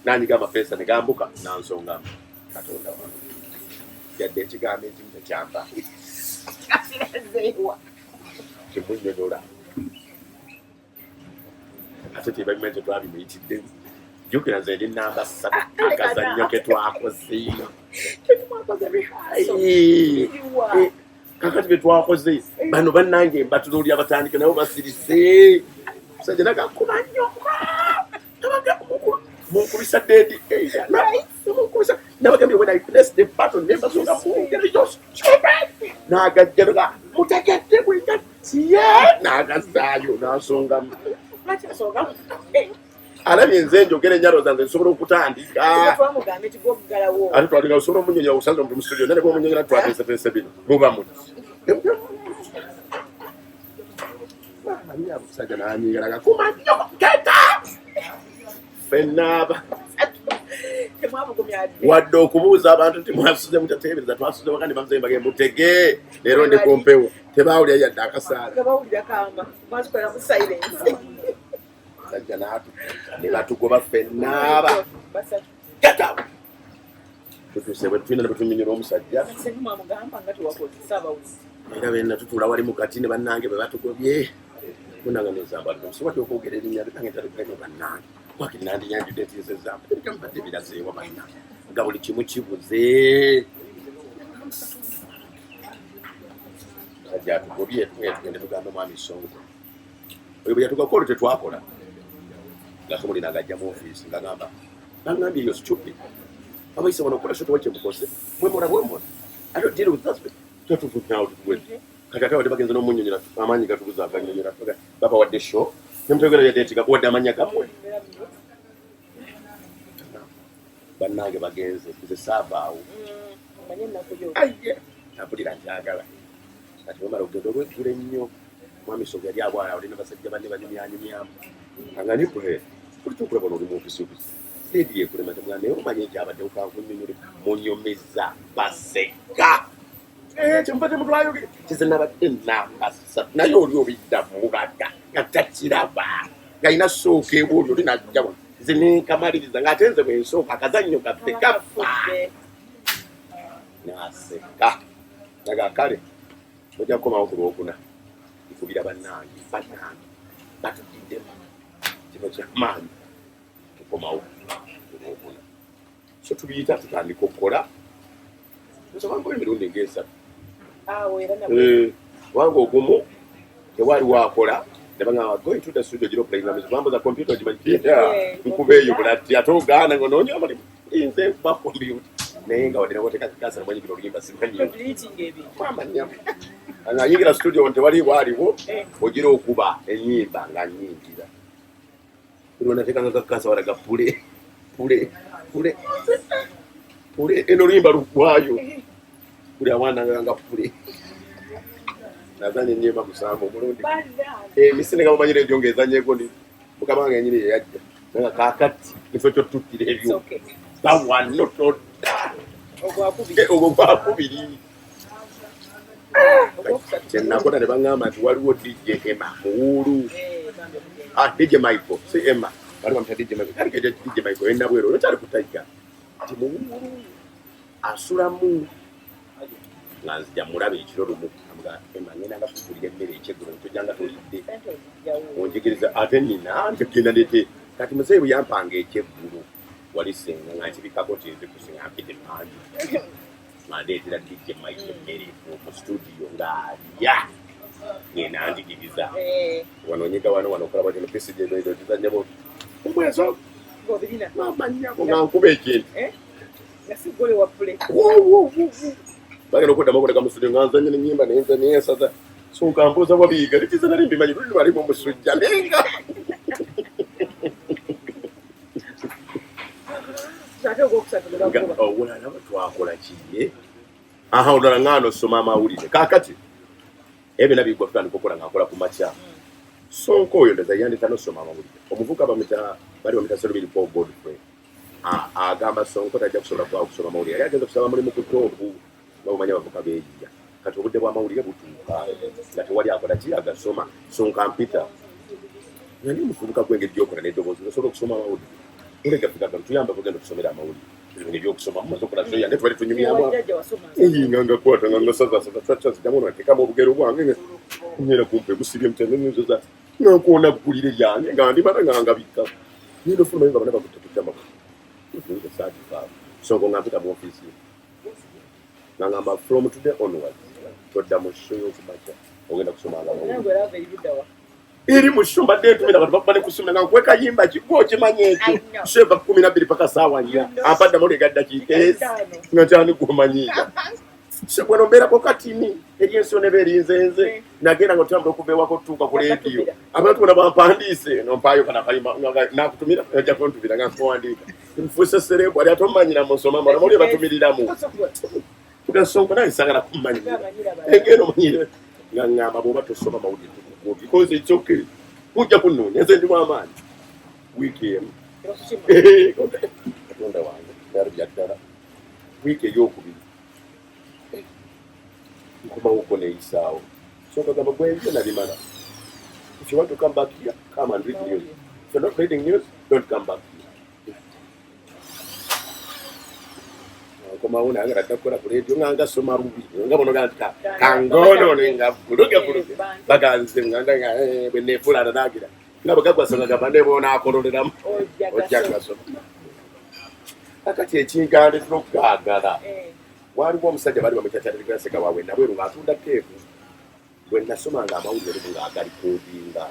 Speaker 1: nanyiga amapeesa ne gambuka nansonga katonda wange yadde ekigambo ekimu tekyampa kimunyonyola ate tebabimanyi tetwabimuyitiddemu jjukira nze ndi namba 3 akazannyo ke twakoze kakati bye twakoze bano bannange mbatunuulira batandike nabo basirise musajja nagakuba nnyo Munkubisa dead air. Munkubisa nabagambye when I press the button nembasonga mungeri yo stupid. Nagajjaga mutegedde bwinga tiye nagazaayo nasongamu.
Speaker 2: Lwaki asongamu?
Speaker 1: Alabye nze njogera ennyalo zange nsobola okutandika.
Speaker 2: Twamugambe nti gwoggalawo.
Speaker 1: Ate twalinga osobola omunyonyola osanze omuntu mu studio naye bwomunyonyola twateeseteese bino muba muti. Omusajja n'anyiigalaga kumannyo keta ffenna
Speaker 2: Temwamugumya dde.
Speaker 1: Wadde okubuuza abantu nti mwasuze mutateebereza twasuze waka ne bamuzeyi bagenda mutege leero ndi ku mpewo tebaawulira yadde akasaala.
Speaker 2: Nga bawulira kamba mwazikolera mu silence.
Speaker 1: Sajja n'atu ne batugoba ffenna aba
Speaker 2: Basatu.
Speaker 1: Get out! Tutuuse bwe tulina ne bwe tunyonyola omusajja.
Speaker 2: Senga mwamugamba nga tewakozesa abawuzi.
Speaker 1: Era benna tutuula wali mukati ne bannange bwe batugobye munanga nezamba nsobola okwogera erinnya nange ntalekanye bannange wakiri nandinyanjudde nti nze zamba ebigambadde birazeewa bannange nga buli kimu kibuze. Musajja atugobye tugende tugende tugambe mwami Sonko oyo bwe yatugako olwo tetwakola nga tumulina ng'ajja mu ofiisi ng'agamba bangambye yo stupid abayise wano okukola shoto wakyemukoze mwemora bwemora. I don't deal with that. Tetuvudde tutuwedde kati ate wadde bagenze n'omunyonyola amaanyi gatubuza aganyonyola babawadde show nemutegera yadde gakuwadde amannya gammwe bannange bagenze nze saavaawo.
Speaker 2: Omanye ennaku yo.
Speaker 1: Aye nampulira nkyagala kati bwemala okugenda olweggulo ennyo mwami Sonko yali abwala olina basajja banne banyumyanyumyamu angani kwe bulijjo okulaba oli mu ofisi ofisi ledi yekulema temwana naye omanye nkyabadde ukankunyonyole munyumiza baseka. Eh, kyenva temutwayoge kize nabadde nambasa naye oli obidda mubaga nga takiraba ng'alina sooka ewa oli oli najja wano nze nenkamaliriza ng'ate nze bwe nsooka akazannyo kaffe kafa.
Speaker 2: Kafudde.
Speaker 1: Naseka naga kale mujja kukomawo ku lwokuna nkubira bannange bannange batugiddemu kino kyamaanyi tukomawo ku lwokuna so tubiyita tutandika okukola nsobanko emirundi ng'esatu.
Speaker 2: Awo era nabwe.
Speaker 1: Eh, kubanga ogumu tewaliwo akola ne bagamba going to the studio giro playing music bambuza computer ogimanyi.
Speaker 2: Yeah.
Speaker 1: Nkuba eyo bulati ate ogaana ngo noonya omulimu nze nkuba computer naye nga wadde nawateeka kikasa namwanyigira oluyimba simanyi.
Speaker 2: Deleting ebintu.
Speaker 1: Amanya ngayingira studio tewaliwo aliwo
Speaker 2: Eh.
Speaker 1: ogira okuba enyimba nga nyingira buli wenateekanga kakasa walaga play play play play eno oluyimba luggwayo buli awaana nga play nazanya enyimba musanvu omulundi.
Speaker 2: Bannange.
Speaker 1: Emisinde nga mumanyire egyo ngaezanyeko ndi mukama wange yenyini yeyajja nga kakati nifo kyotuttira
Speaker 2: It's
Speaker 1: ebyo
Speaker 2: okay.
Speaker 1: bawano todda.
Speaker 2: Ogwakubiri.
Speaker 1: Ogwo gwakubiri.
Speaker 2: Ogwokusatu.
Speaker 1: Kyenakola ne baŋŋamba nti waliwo DJ Emma muwuulu.
Speaker 2: Eh, bambi okugenda.
Speaker 1: Ah, DJ Michael si Emma bali bamuta DJ Michael kali ke DJ Michael enabwero olwo kyali kutaiga nti muwuulu asulamu nga nzija mulaba ekiro lumu amuga Emma ngenda nga kugulira emmere ekyeggulo tojjanga tolidde.
Speaker 2: Sente ozijjawo.
Speaker 1: Onjigiriza ate nina nti genda ndete kati muzeeyi bwe yampanga ekyeggulo wali senga nga nkibikako nti nze kusinga mpite manju nga ndeetera DJ Michael emmere mu studio ng'alya ngenda njigiriza.
Speaker 2: Eh,
Speaker 1: wano onyiga wano wano okola bwati no pcg ogizanya bwoti omwezi
Speaker 2: ng'obirina.
Speaker 1: mamanyako nga nkuba ekintu.
Speaker 2: Eh? Nga si ggole wa play.
Speaker 1: Bagenda okuddamu okuteka mu studio nga nzanya nenyimba nenza nensaza so nga mbuuza wabiyiga likiza nali mbimanyi luli lwalimu omusujja naye nga
Speaker 2: Ate ogwokusatu gwe
Speaker 1: nga
Speaker 2: bakuba.
Speaker 1: olala twakola kiye aha olala ngaano osoma amawulire kaakati ebyo byonna biggwa tutandika okukola nga nkola ku makya. Sonko oyo ndowooza yandita nosoma amawulire omuvuka bamita bali bamita Serubiri Paul Godfrey agamba Sonko tajja kusobola kubawo kusoma mawulire yali agenza kusaba mulimu ku Top nga bumanyi abavuka beeyiya kati obudde bw'amawulire butuuka nga tewali akola ki agasoma. Sonko ampita nga ndi muvubuka gwengeri gyokola n'eddoboozi osobola okusoma amawulire olega tuyamba kugenda okusomera amawulire ebyo ebyokusoma mumaze okola show yange tubali tunyumyamu.
Speaker 2: Wajjajja wasoma.
Speaker 1: Nga ngakwata nga ngasazasaza twakyaziddamu nateekamu obugero bwange nga nyera kumpe busibye mutenenzoza nga nkoona ggulire lyange nga ndimala nga ngabikka ngenda ofuluma nga bana bakutte kutama nze saagivaawo. Sonko nga mpita mu ofiisi ye nga ngamba from today onwards todda mu show y'okumakya ogenda kusomanga
Speaker 2: Naye
Speaker 1: amawulire.
Speaker 2: gwe lava eri ludda wa?
Speaker 1: Eri mu show mbadde ntumira abantu bakuba ne kusumira nga nkuwe kayimba ki gwe okimanyi ekyo.
Speaker 2: I know.
Speaker 1: Show eva 12 paka ssaawa 4.
Speaker 2: You know.
Speaker 1: Ampadde amawulire ga ddakiika ezi.
Speaker 2: Ttaano.
Speaker 1: Nga nkyani gw'omanyiira. Wano mbeerako katini eri ensi yonna eba erinze nze. Nagenda nga otambula okuva ewaka otutuuka ku leediyo. Abantu bonna bampandiise nompaayo kana kayimba nakutumira ojja kuntumira nga nkuwandiika. Nfuuse serebu ali ate omumanyira mu nsoma mwana mawulire batumiriramu. Tugasonga naye saagala kumumanyira. Engeri omanyire nga ŋŋamba bw'oba tosoma mawulire tukukuba because it's okay. Mujja kunnoonya nze ndi w'amaanyi. Wiiki emu. Katonda wange byali bya ddala. Wiiki eyookubiri nkomawoko neeyisaawo. So kagamba gwe ebyo nabimala. If you want to come back here, come and read news. If you're not reading news, don't come back here. Nkomawo naye nga nadda kukola ku leediyo nga ngasoma bubi nga bono ga nti kangono nga buluge buluge baganze nga nga bwe neefuula naagira nga bwe gagwasanga gamba ne boonaakololeramu ojja gasoma. Kakati ekingaaleetera okugaagala waliwo omusajja baali bamukyakyalirira Sekawawe Nabweru ng'atunda teepu. Bwe nasomanga amawulire olumu ng'agalikodinga.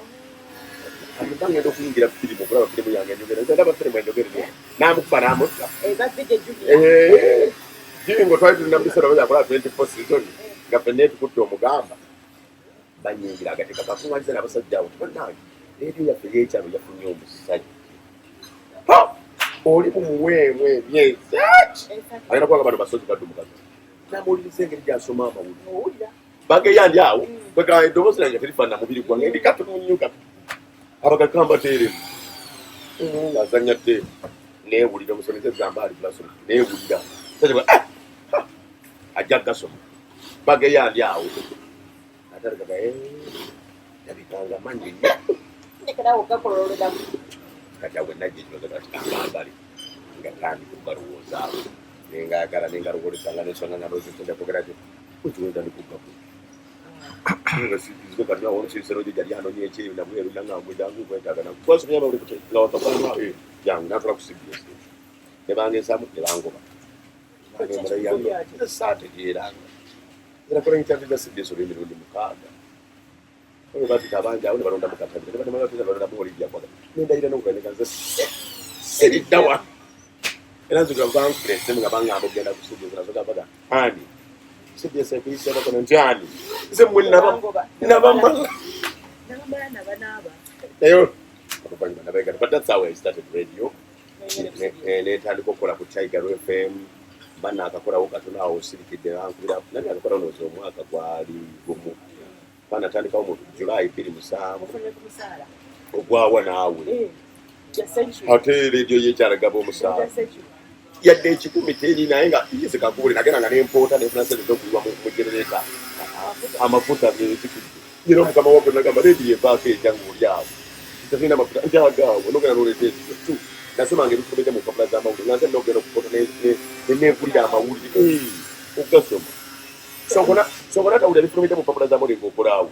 Speaker 1: Mba ngenda okuyingira firimu okulaba firimu yange enjogera nze ndaba firimu enjogerere n'amukuba n'amutta. Jingo twali tulina mu biseera byakola 24 season nga ffenna etukutte omugamba banyingira agateeka kakuŋŋanyiza n'abasajja abo bannange leediyo yaffe y'ekyalo yafunye omusajja oli mumuweemu emyezi agenda kubanga bano basozi badde omukazi namuwuliriza engeri gy'asoma amawulire bageya ndi awo kwegamba eddoboozi lyange terifaanana mubiri gwange ndi katono nnyo kati abagakamba teeremu ng'azannya teepu neewulira omusomesa ezambaali basoma neewulira ajja gasoma bageya ndi awo atandika dabikanga manyi nnyo kati awo najja ekibazo kati ambambale nga tandika okugalowoozaako nengagala nengalowolesanga nensonga nga ndowooza kwogera ki wetandika okugaku kati anonya ekyeyo nabweru nangamba jangu kwetaaga twasomye amawulire nga wakafanwa jangu natula ku CBS ne bangezaamu ne bangoba saategeeranga era kola interview za CBS olw'emirundi 6 oyo bafika abangi awo ne balondamu Katabira ne balondamu Olivia Kwaga nendayira n'okuganeka nze siriddawa era nzigula bankubira essimu nga bangamba okugenda ku CBS nasoka baga ani CBS ekuyise bakono nti ani nze mmwe nabamala naye oluvannyuma nabeegana but that's how I started radio. Netandika okukola ku Tiger FM banna akakolawo katono awo osirikidde bankubira nali akakolawo ndowooza omwaka gwali gumu banatandikawo mu July 2007 ogwawa naawe ate leediyo y'ekyalo gaba omusaala yadde 1,000 teri naye nga ize kakubuli nagenda nga nempoota nenfuna sente z'okuyiwa mu genereta amafuta byezikidde era omukama waffe nagamba leediyo evaako etya ng'oli awo tetulina mafuta nti agaawo nogenda n'oleeta ezizo tu nasomanga ebifulumidde mu mpapula z'amawulire nga nze nogenda okupota neneegulira amawulire okugasoma sokona tawulira ebifulumidde mu mpapula z'amawulire ng'okolaawo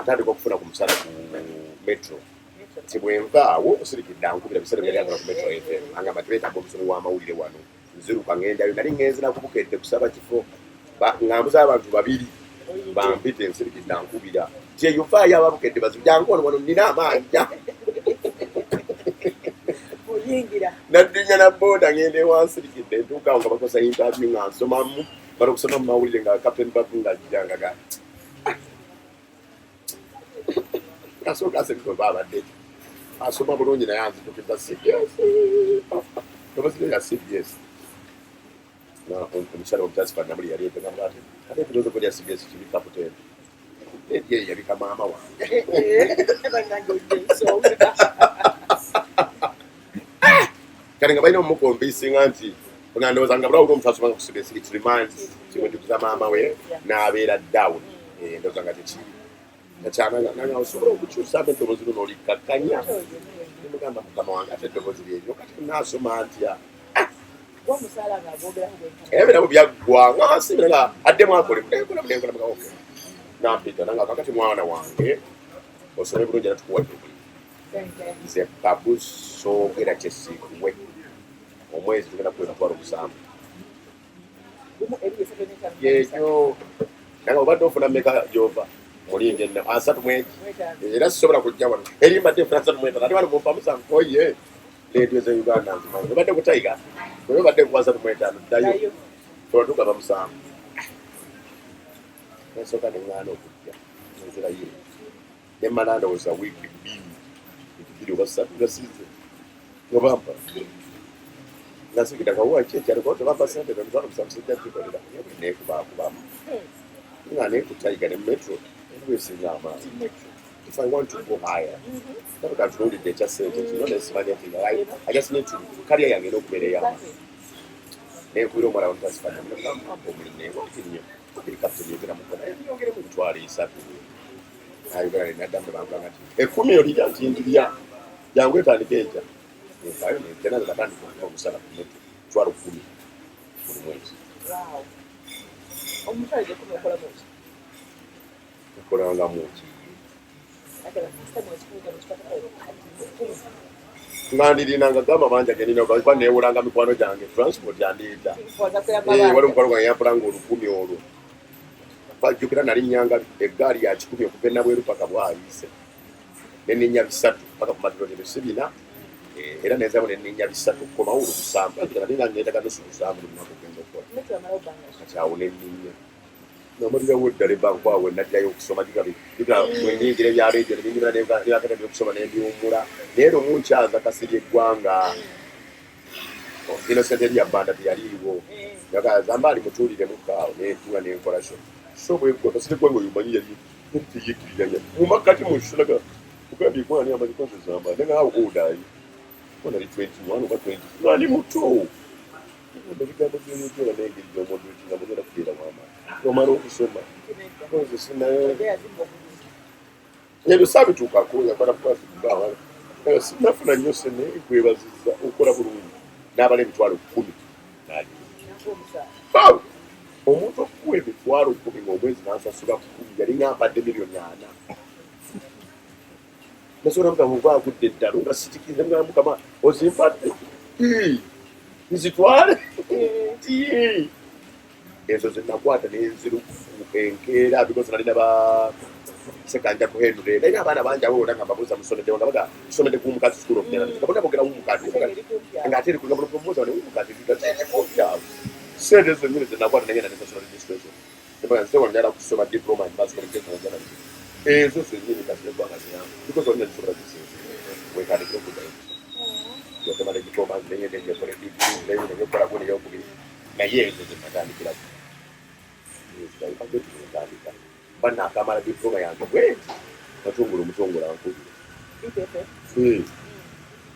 Speaker 1: ntandika okufuna ku musala ku Metro nti bwenvaawo osirikidde ankubira biseera byali akola ku Metro FM angamba tibeetaaga omusomi w'amawulire wano nziruka ngendayo nali ngenze nakubukedde kusaba kifo ngambuza abantu babiri bampite nsirikidde ankubira nti eyo vaayo ababukedde bazibu jangu wano wano nnina amanja naddinya na boda ngenda ewansirikidde ntuukaawo nga bakosa interview nga nsomamu bala okusoma mu mawulire nga Captain Babu nga ajja nga asooka asirikidde babadde asoma bulungi naye anzitukiza CBS ddoboozi lya CBS omukyala omukyasifa namuli yali etegamba ati ate ebirowoozo lya CBS kibi kaputeni eyo yabika maama wange kale nga balina omukombisinga nti nga ndowooza nga bulawula omuntu asomanga ku CBS it reminds kimujjukiza maama we n'abeera down ndowooza nga tekiri nakyana osobola okukyusamu eddoboozi luno olikkakkanya nemugamba mukama wange ate eddoboozi lyeryo kati naasoma ntya ebirabo byaggwa nga nsibira nga addemu akole nenkola okay nampita nanga kakati mwana wange osome bulungi era tukuwadde omulimu nze Babu soogera kyesiikuwe omwezi tugenda kuwa 70,000 yekyo nanga obadde ofuna mmeka gyova Mulinde nna 35. Era sisobola kujja wano eri mbadde nfuna 35, ate wano mumpa 7. Oye, leediyo ze Uganda nzimanyi. Obadde ku Tiger, bwe obadde ku 35, ddayo tolatuuka 7. Ensooka neŋŋaana okujja nenzirayo, nemmala ndowooza wiiki 2, wiiki 2 oba 3 nga size nga bampa, nga nsikira kawa ki ekyalo tebampa sente 70,000, sijja gikolera. Naye bwe neekubaakubamu nga neku Tiger ne Metro esinga amaanyi. If I want to go higher, nabuga ntunuulidde ekya sente kino nesimanya nti I just need to career yange n'okubeera ey'amaanyi. Nenkubira omuwala wantasifanya mpampa omulimu newaki nnyo abiri kapiteni yogera muko naye nyongeremu 30,000. Ayogera nenaddamu nebankugamba nti 10 olirya, nti ndirya, jangu etandika enkya. Nenvayo nentena natandika okuba omusala ku Metro 10,000 buli mwezi.
Speaker 2: Omutwalo 10 okolamu ki?
Speaker 1: Nkolangamu ki?
Speaker 2: Ate basisitemu ekikuuga mukikwatako kati.
Speaker 1: Nga ndirinanga gamba bangi genina kuba neewolanga mikwano gyange transport yandiita. Wali omukwano gwange yampulanga 1,000 olwo bajjukira nalinnyanga eggaali ya 100 okuva enabweru paka bwayiise, neninnya 300 paka ku matulonero si 400. Era nenzamu neninnya 300 kukomawo olwo 7, nalinga neetaga nusu 7 buli lunaku ogenda okukola. Kati awo neninnya namalirawo eddala ebbanku awo naddayo okusoma bwenyingira ebya radio nebinyumira nebakata byokusoma nembiwummula. Naye lumu nkyaza kasiri eggwanga Innocent Eria Banda teyaliiwo, yagamba ali mutuuliremu kaawo, netuula nenkola sho so bwegwa kasiri eggwanga oyo omanyi yali teyekkiriranya mu makkati mu shonaga kugambye gwani amanyi kozezamba naye how old are you? Nali 21 oba 20 nga ndi muto. Ebigambo byoyogera n'engeri gy'omuntu nga mugenda kubeera w'amaanyi omala okusoma nze sinayo ebyo saabituukako yakola sinafuna nnyo sene nkwebaziza okola bulungi n'abala 10,000 n'agira omuntu okuwa 10,000 ng'omwezi n'asasula 10 yalinga ampadde 4,000,000. Nasobola mugamba oba agudde eddalo nga sitikiriza mugamba mukama ozimpadde nzitwale nti ezo zenakwata nenziruku enkeera because nalina ba Sekanja ku Henry, nalina abaana bangi abo bonna nga mbabuuza musomeddewo nga baga tusomedde ku Mukazi School of Journalism, nga bonna boogera wumukati ng'ate eri kugamubuuza ne wumukati kumpi awo. Sente zennyini zenakwata nengenda nesasula registration, nembaga nze wano njagala kusoma diploma in mass communication and journalism. Ezo zennyini kasi eggwanga ziyamba because olina zisobola zisinze wetandikira okuddayo okusoma diploma nengenda enyekola degree nenyekola guni eyokubiri, naye ezo zenatandikirako ntandika mba nakamala diploma yange bwenti matungulu omutongole ankubira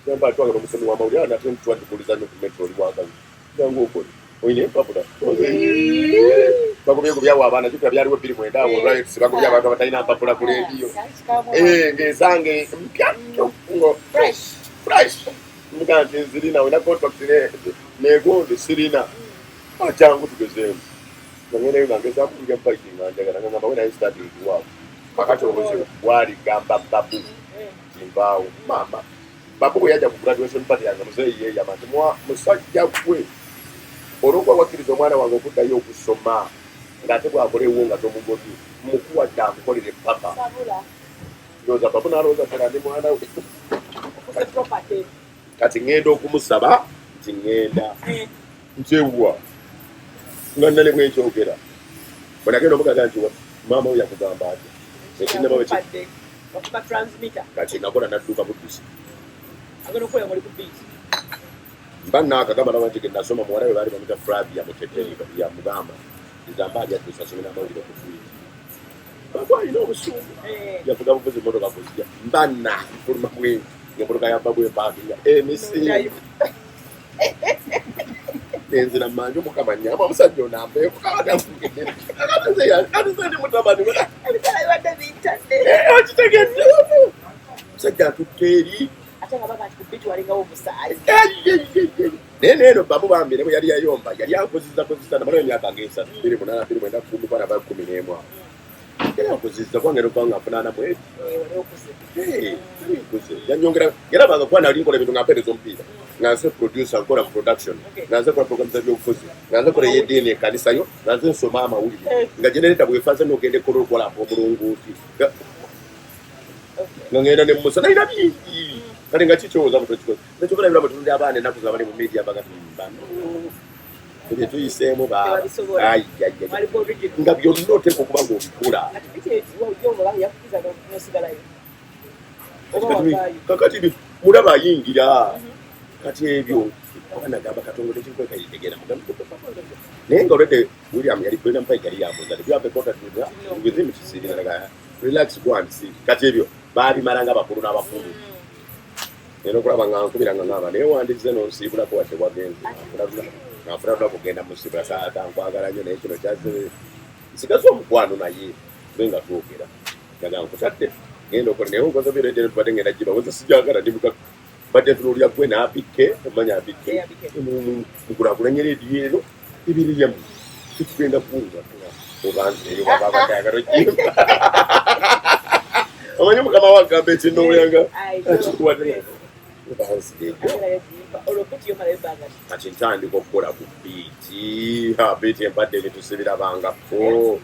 Speaker 1: gamba twagala omusomi w'amawulire nate twandikuliza nnyo ku Metro, oli wakabi, jangu okole, olina empapula. Bagobye gubyawo abaana, jukira byaliwo 2009 awo riots, bagobye abantu abatalina mpapula ku leediyo ng'ezange mpya ngo fresh fresh. Mugaa nti nzirina olina contract negundi sirina, jangu tugezeemu. Nga ngendayo nga ngezaako kuyiga fighting nga njagala nga ngamba when I starting to work. Kakati obuzibu bwali gamba babu nvaawo maama babu bwe yajja ku graduation party yange, muzeeyi yeeyama nti musajja gwe olwokuba wakkiriza omwana wange okuddayo okusoma ng'ate bw'akola ewo nga tomugobye mukuwadde akukolere papa. Ndowooza babu n'alowooza ddala ndi mwana we. Kati ŋŋenda okumusaba nti ŋŋenda nkyewwa nga nna ne bwenkyogera bwe nagenda omugaga nti maama we yakugamba atya ekinnama. Kati nakola nadduka buddusi mba naakagamba naba nti nasoma muwala we baali bamuta Flavia Muteteri yamugamba nzamba ali addusa asomera amawulire ku Twitter, babu alina obusungu yavuga buvuzi motoka kuzija mba nafuluma bwe emotoka ya babu epaakinga emisinde enzira manje mukama nyamba omusajja ono ampeeko kati ndi mutabani we okitegedde omusajja atutte eri.
Speaker 2: Ate nga baga nti ku beat walingawo omusaayi.
Speaker 1: Naye neeno babu bambi ne bwe yali yayomba yali ankozesa kozesa namalayo emyaka nga 3, 2008, 2009, 10, 11 awo. Yali ankuzizza kubanga era okuba nga nfuna mu eti. Nkuze. Yanyongera era banga kuba nali nkola ebintu nga mpeereza omupiira. Nga nze producer nkola mu production. Nga nze nkola program z'ebyobufuzi. Nga nze nkola ey'eddiini ekkanisa yo. Nga nze nsoma amawulire. Nga generator bw'efa nze n'ogenda ekola okukola omulongooti. Nga ngenda ne Musa nalina bingi. Kale nga kikyowoza mutwe kikoze. Nekyokola ebirabo tunulira abaana ennaku zino abali mu media baga bano. Ebyo tuyiseemu baaba. Nga byonna oteekwa okuba ng'obikola. Kakati mulaba ayingira. Kati ebyo oba nagamba Katongole tekikweka yetegera mugambe naye nga already William yali William Pike yali yambuuza do you have a contract with her with him she said relax go and see kati ebyo baabimala nga bakulu n'abakulu era okulaba nga nkubira nga ngamba naye wandizze n'onsiibulako wadde wagenze nga nfuna kugenda musiibula taata nkwagala nnyo naye kino kyazze nsigaze omukwano naye tube nga twogera nga nkutadde genda okola naye onkoze biredde tubadde ngenda giba weze sijagala ndi mugagga mbadde ntunuulira gwe n'abikke omanya abikke mukulakulanye rediyo eno ebiriyamu tetugenda kuwulira obanzeeyo baba abadde ogimba omanyi mukama wagamba ekinowulanga akikuwadde kati ntandika okukola ku biiti biiti empadde ebintu sibirabangako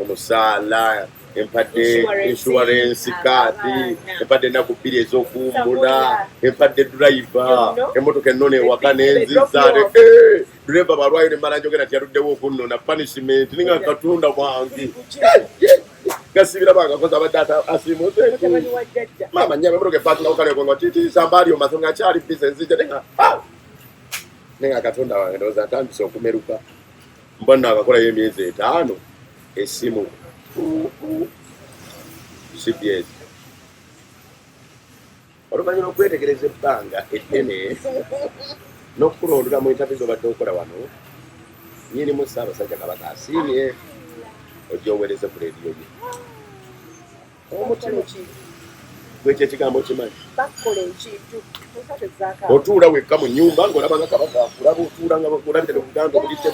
Speaker 1: omusaala empadde insurance kaadi empadde ennaku bbiri ez'okuwummula empadde driver emmotoka ennona ewaka nenziza eh, driver bwalwayo nemala njogera nti yaluddewo okunnona punishment ninga katonda wange gasibira bangakoze abadde asiimuse maama nyaba emmotoka epakingawo kale titi sambaali omaso nga nkyali bize nzija nenga ah! nenga katonda wange ndowooza ntandise okumeruka mba naakakolayo emyezi etaano essimu cbs oluvannyuma okwetegereza ebbanga eddene n'okukulondula mu intavi zobadde okola wano nyinimu ssaabasajja kabaka asiimye ojja oweereze ku leediyo ye omutima gwe ekyo ekigambo kimanyi
Speaker 2: bakola ekintu
Speaker 1: otuula wekka mu nyumba ng'olaba nga kabaka akulaba otuula nga olabira obuganda obulitte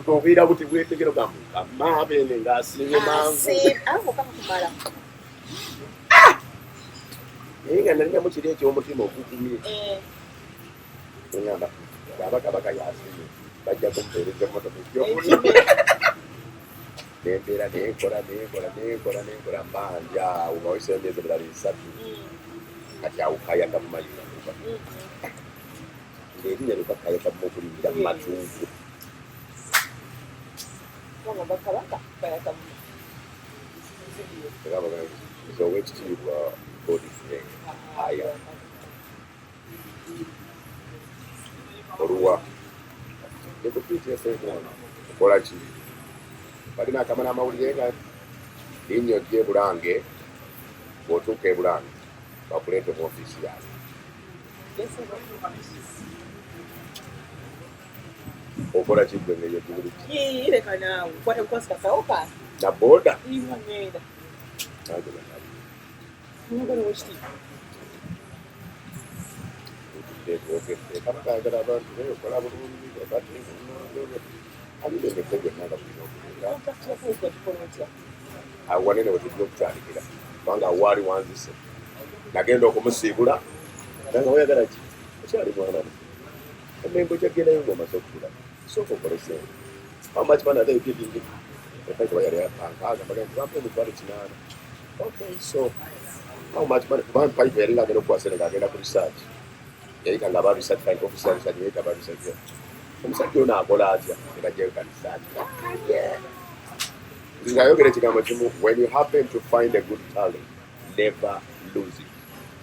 Speaker 1: obeera buti bwetegera ogamba mukama beene ng'asiimye mangu ah! Naye nga nalinamu kiri eky'omutima ogugumye eh. Ngamba bwaba kabaka yasiimye bajja kumpeereza emmotoka ejjokuna nembeera nenkola nenkola nenkola nenkola mbanja awo nga wayise emyezi emirala esatu kati awo kaya gavuma yunakuba ng'erinnya lyokka kaya gavuma okulingira mu matuufu nze owekitiibwa Godfrey Aya oluwa okola ki balina akamala amawulire nga linnya ojja ebulange bw'otuuka ebulange bakuleete mu ofiisi yange okola ki gwe ngeyo na boda Otudde twogedde kabaka ayagala abantu be okola bulungi alina emikko gyonna nga bulina okubeera awo wanene wetujja okutandikira kubanga awo waali wanzise nagenda okumusiibula nanga wayagala ki okyali mwana emembo gyagendayo ngaomaze okugula sooka okole sente. How much money are they giving you? In fact, yali ankaaga mbagamba nti bampa 800,000. Okay, so how much money? Kuba mpayivu yali ng'agenda okuwa sente ng'agenda ku research. Yayita nga aba research fine officer research yayita aba research. Omusajja ono akola atya? Ne bajjayo ka research. Nze ayogera ekigambo kimu, when you happen to find a good talent, never lose it.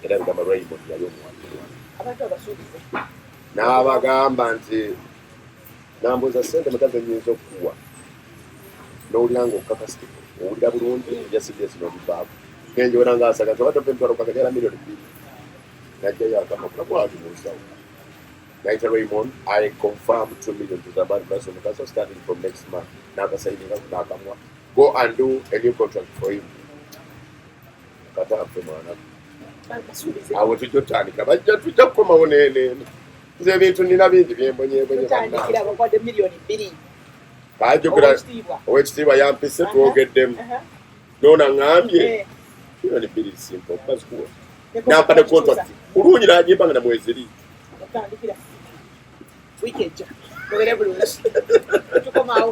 Speaker 1: Era bigamba Raymond yali omuwandiisi wange.
Speaker 2: Abantu abasuubiza.
Speaker 1: N'abagamba nti nambuuza ssente meka ze nnyinza okukuwa n'owulira nga okukakasite owulira bulungi ebya cbs n'obivaako nenjowera nga asaga nti obadde opa emitwalo kakati era 2,000,000 najjayo akamakula kwali mu nsawo nayita Raymond I confirm 2 million to Zabari Braso Mukaso starting from next month n'akasayininga n'akamwa go and do a new contract for him kata afe mwana awo tujja otandika bajja tujja kukomawo neneeno nze ebintu nina bingi byembonyebonye bajjukira owekitiibwa yampise twogeddemu. Nona ŋŋambye 2 million simple bazikuwa, nampa ne contract kulungi, nagimpa nga namwezeri.
Speaker 2: Otandikira wiiki ejja, mubere bulungi, tukomawo.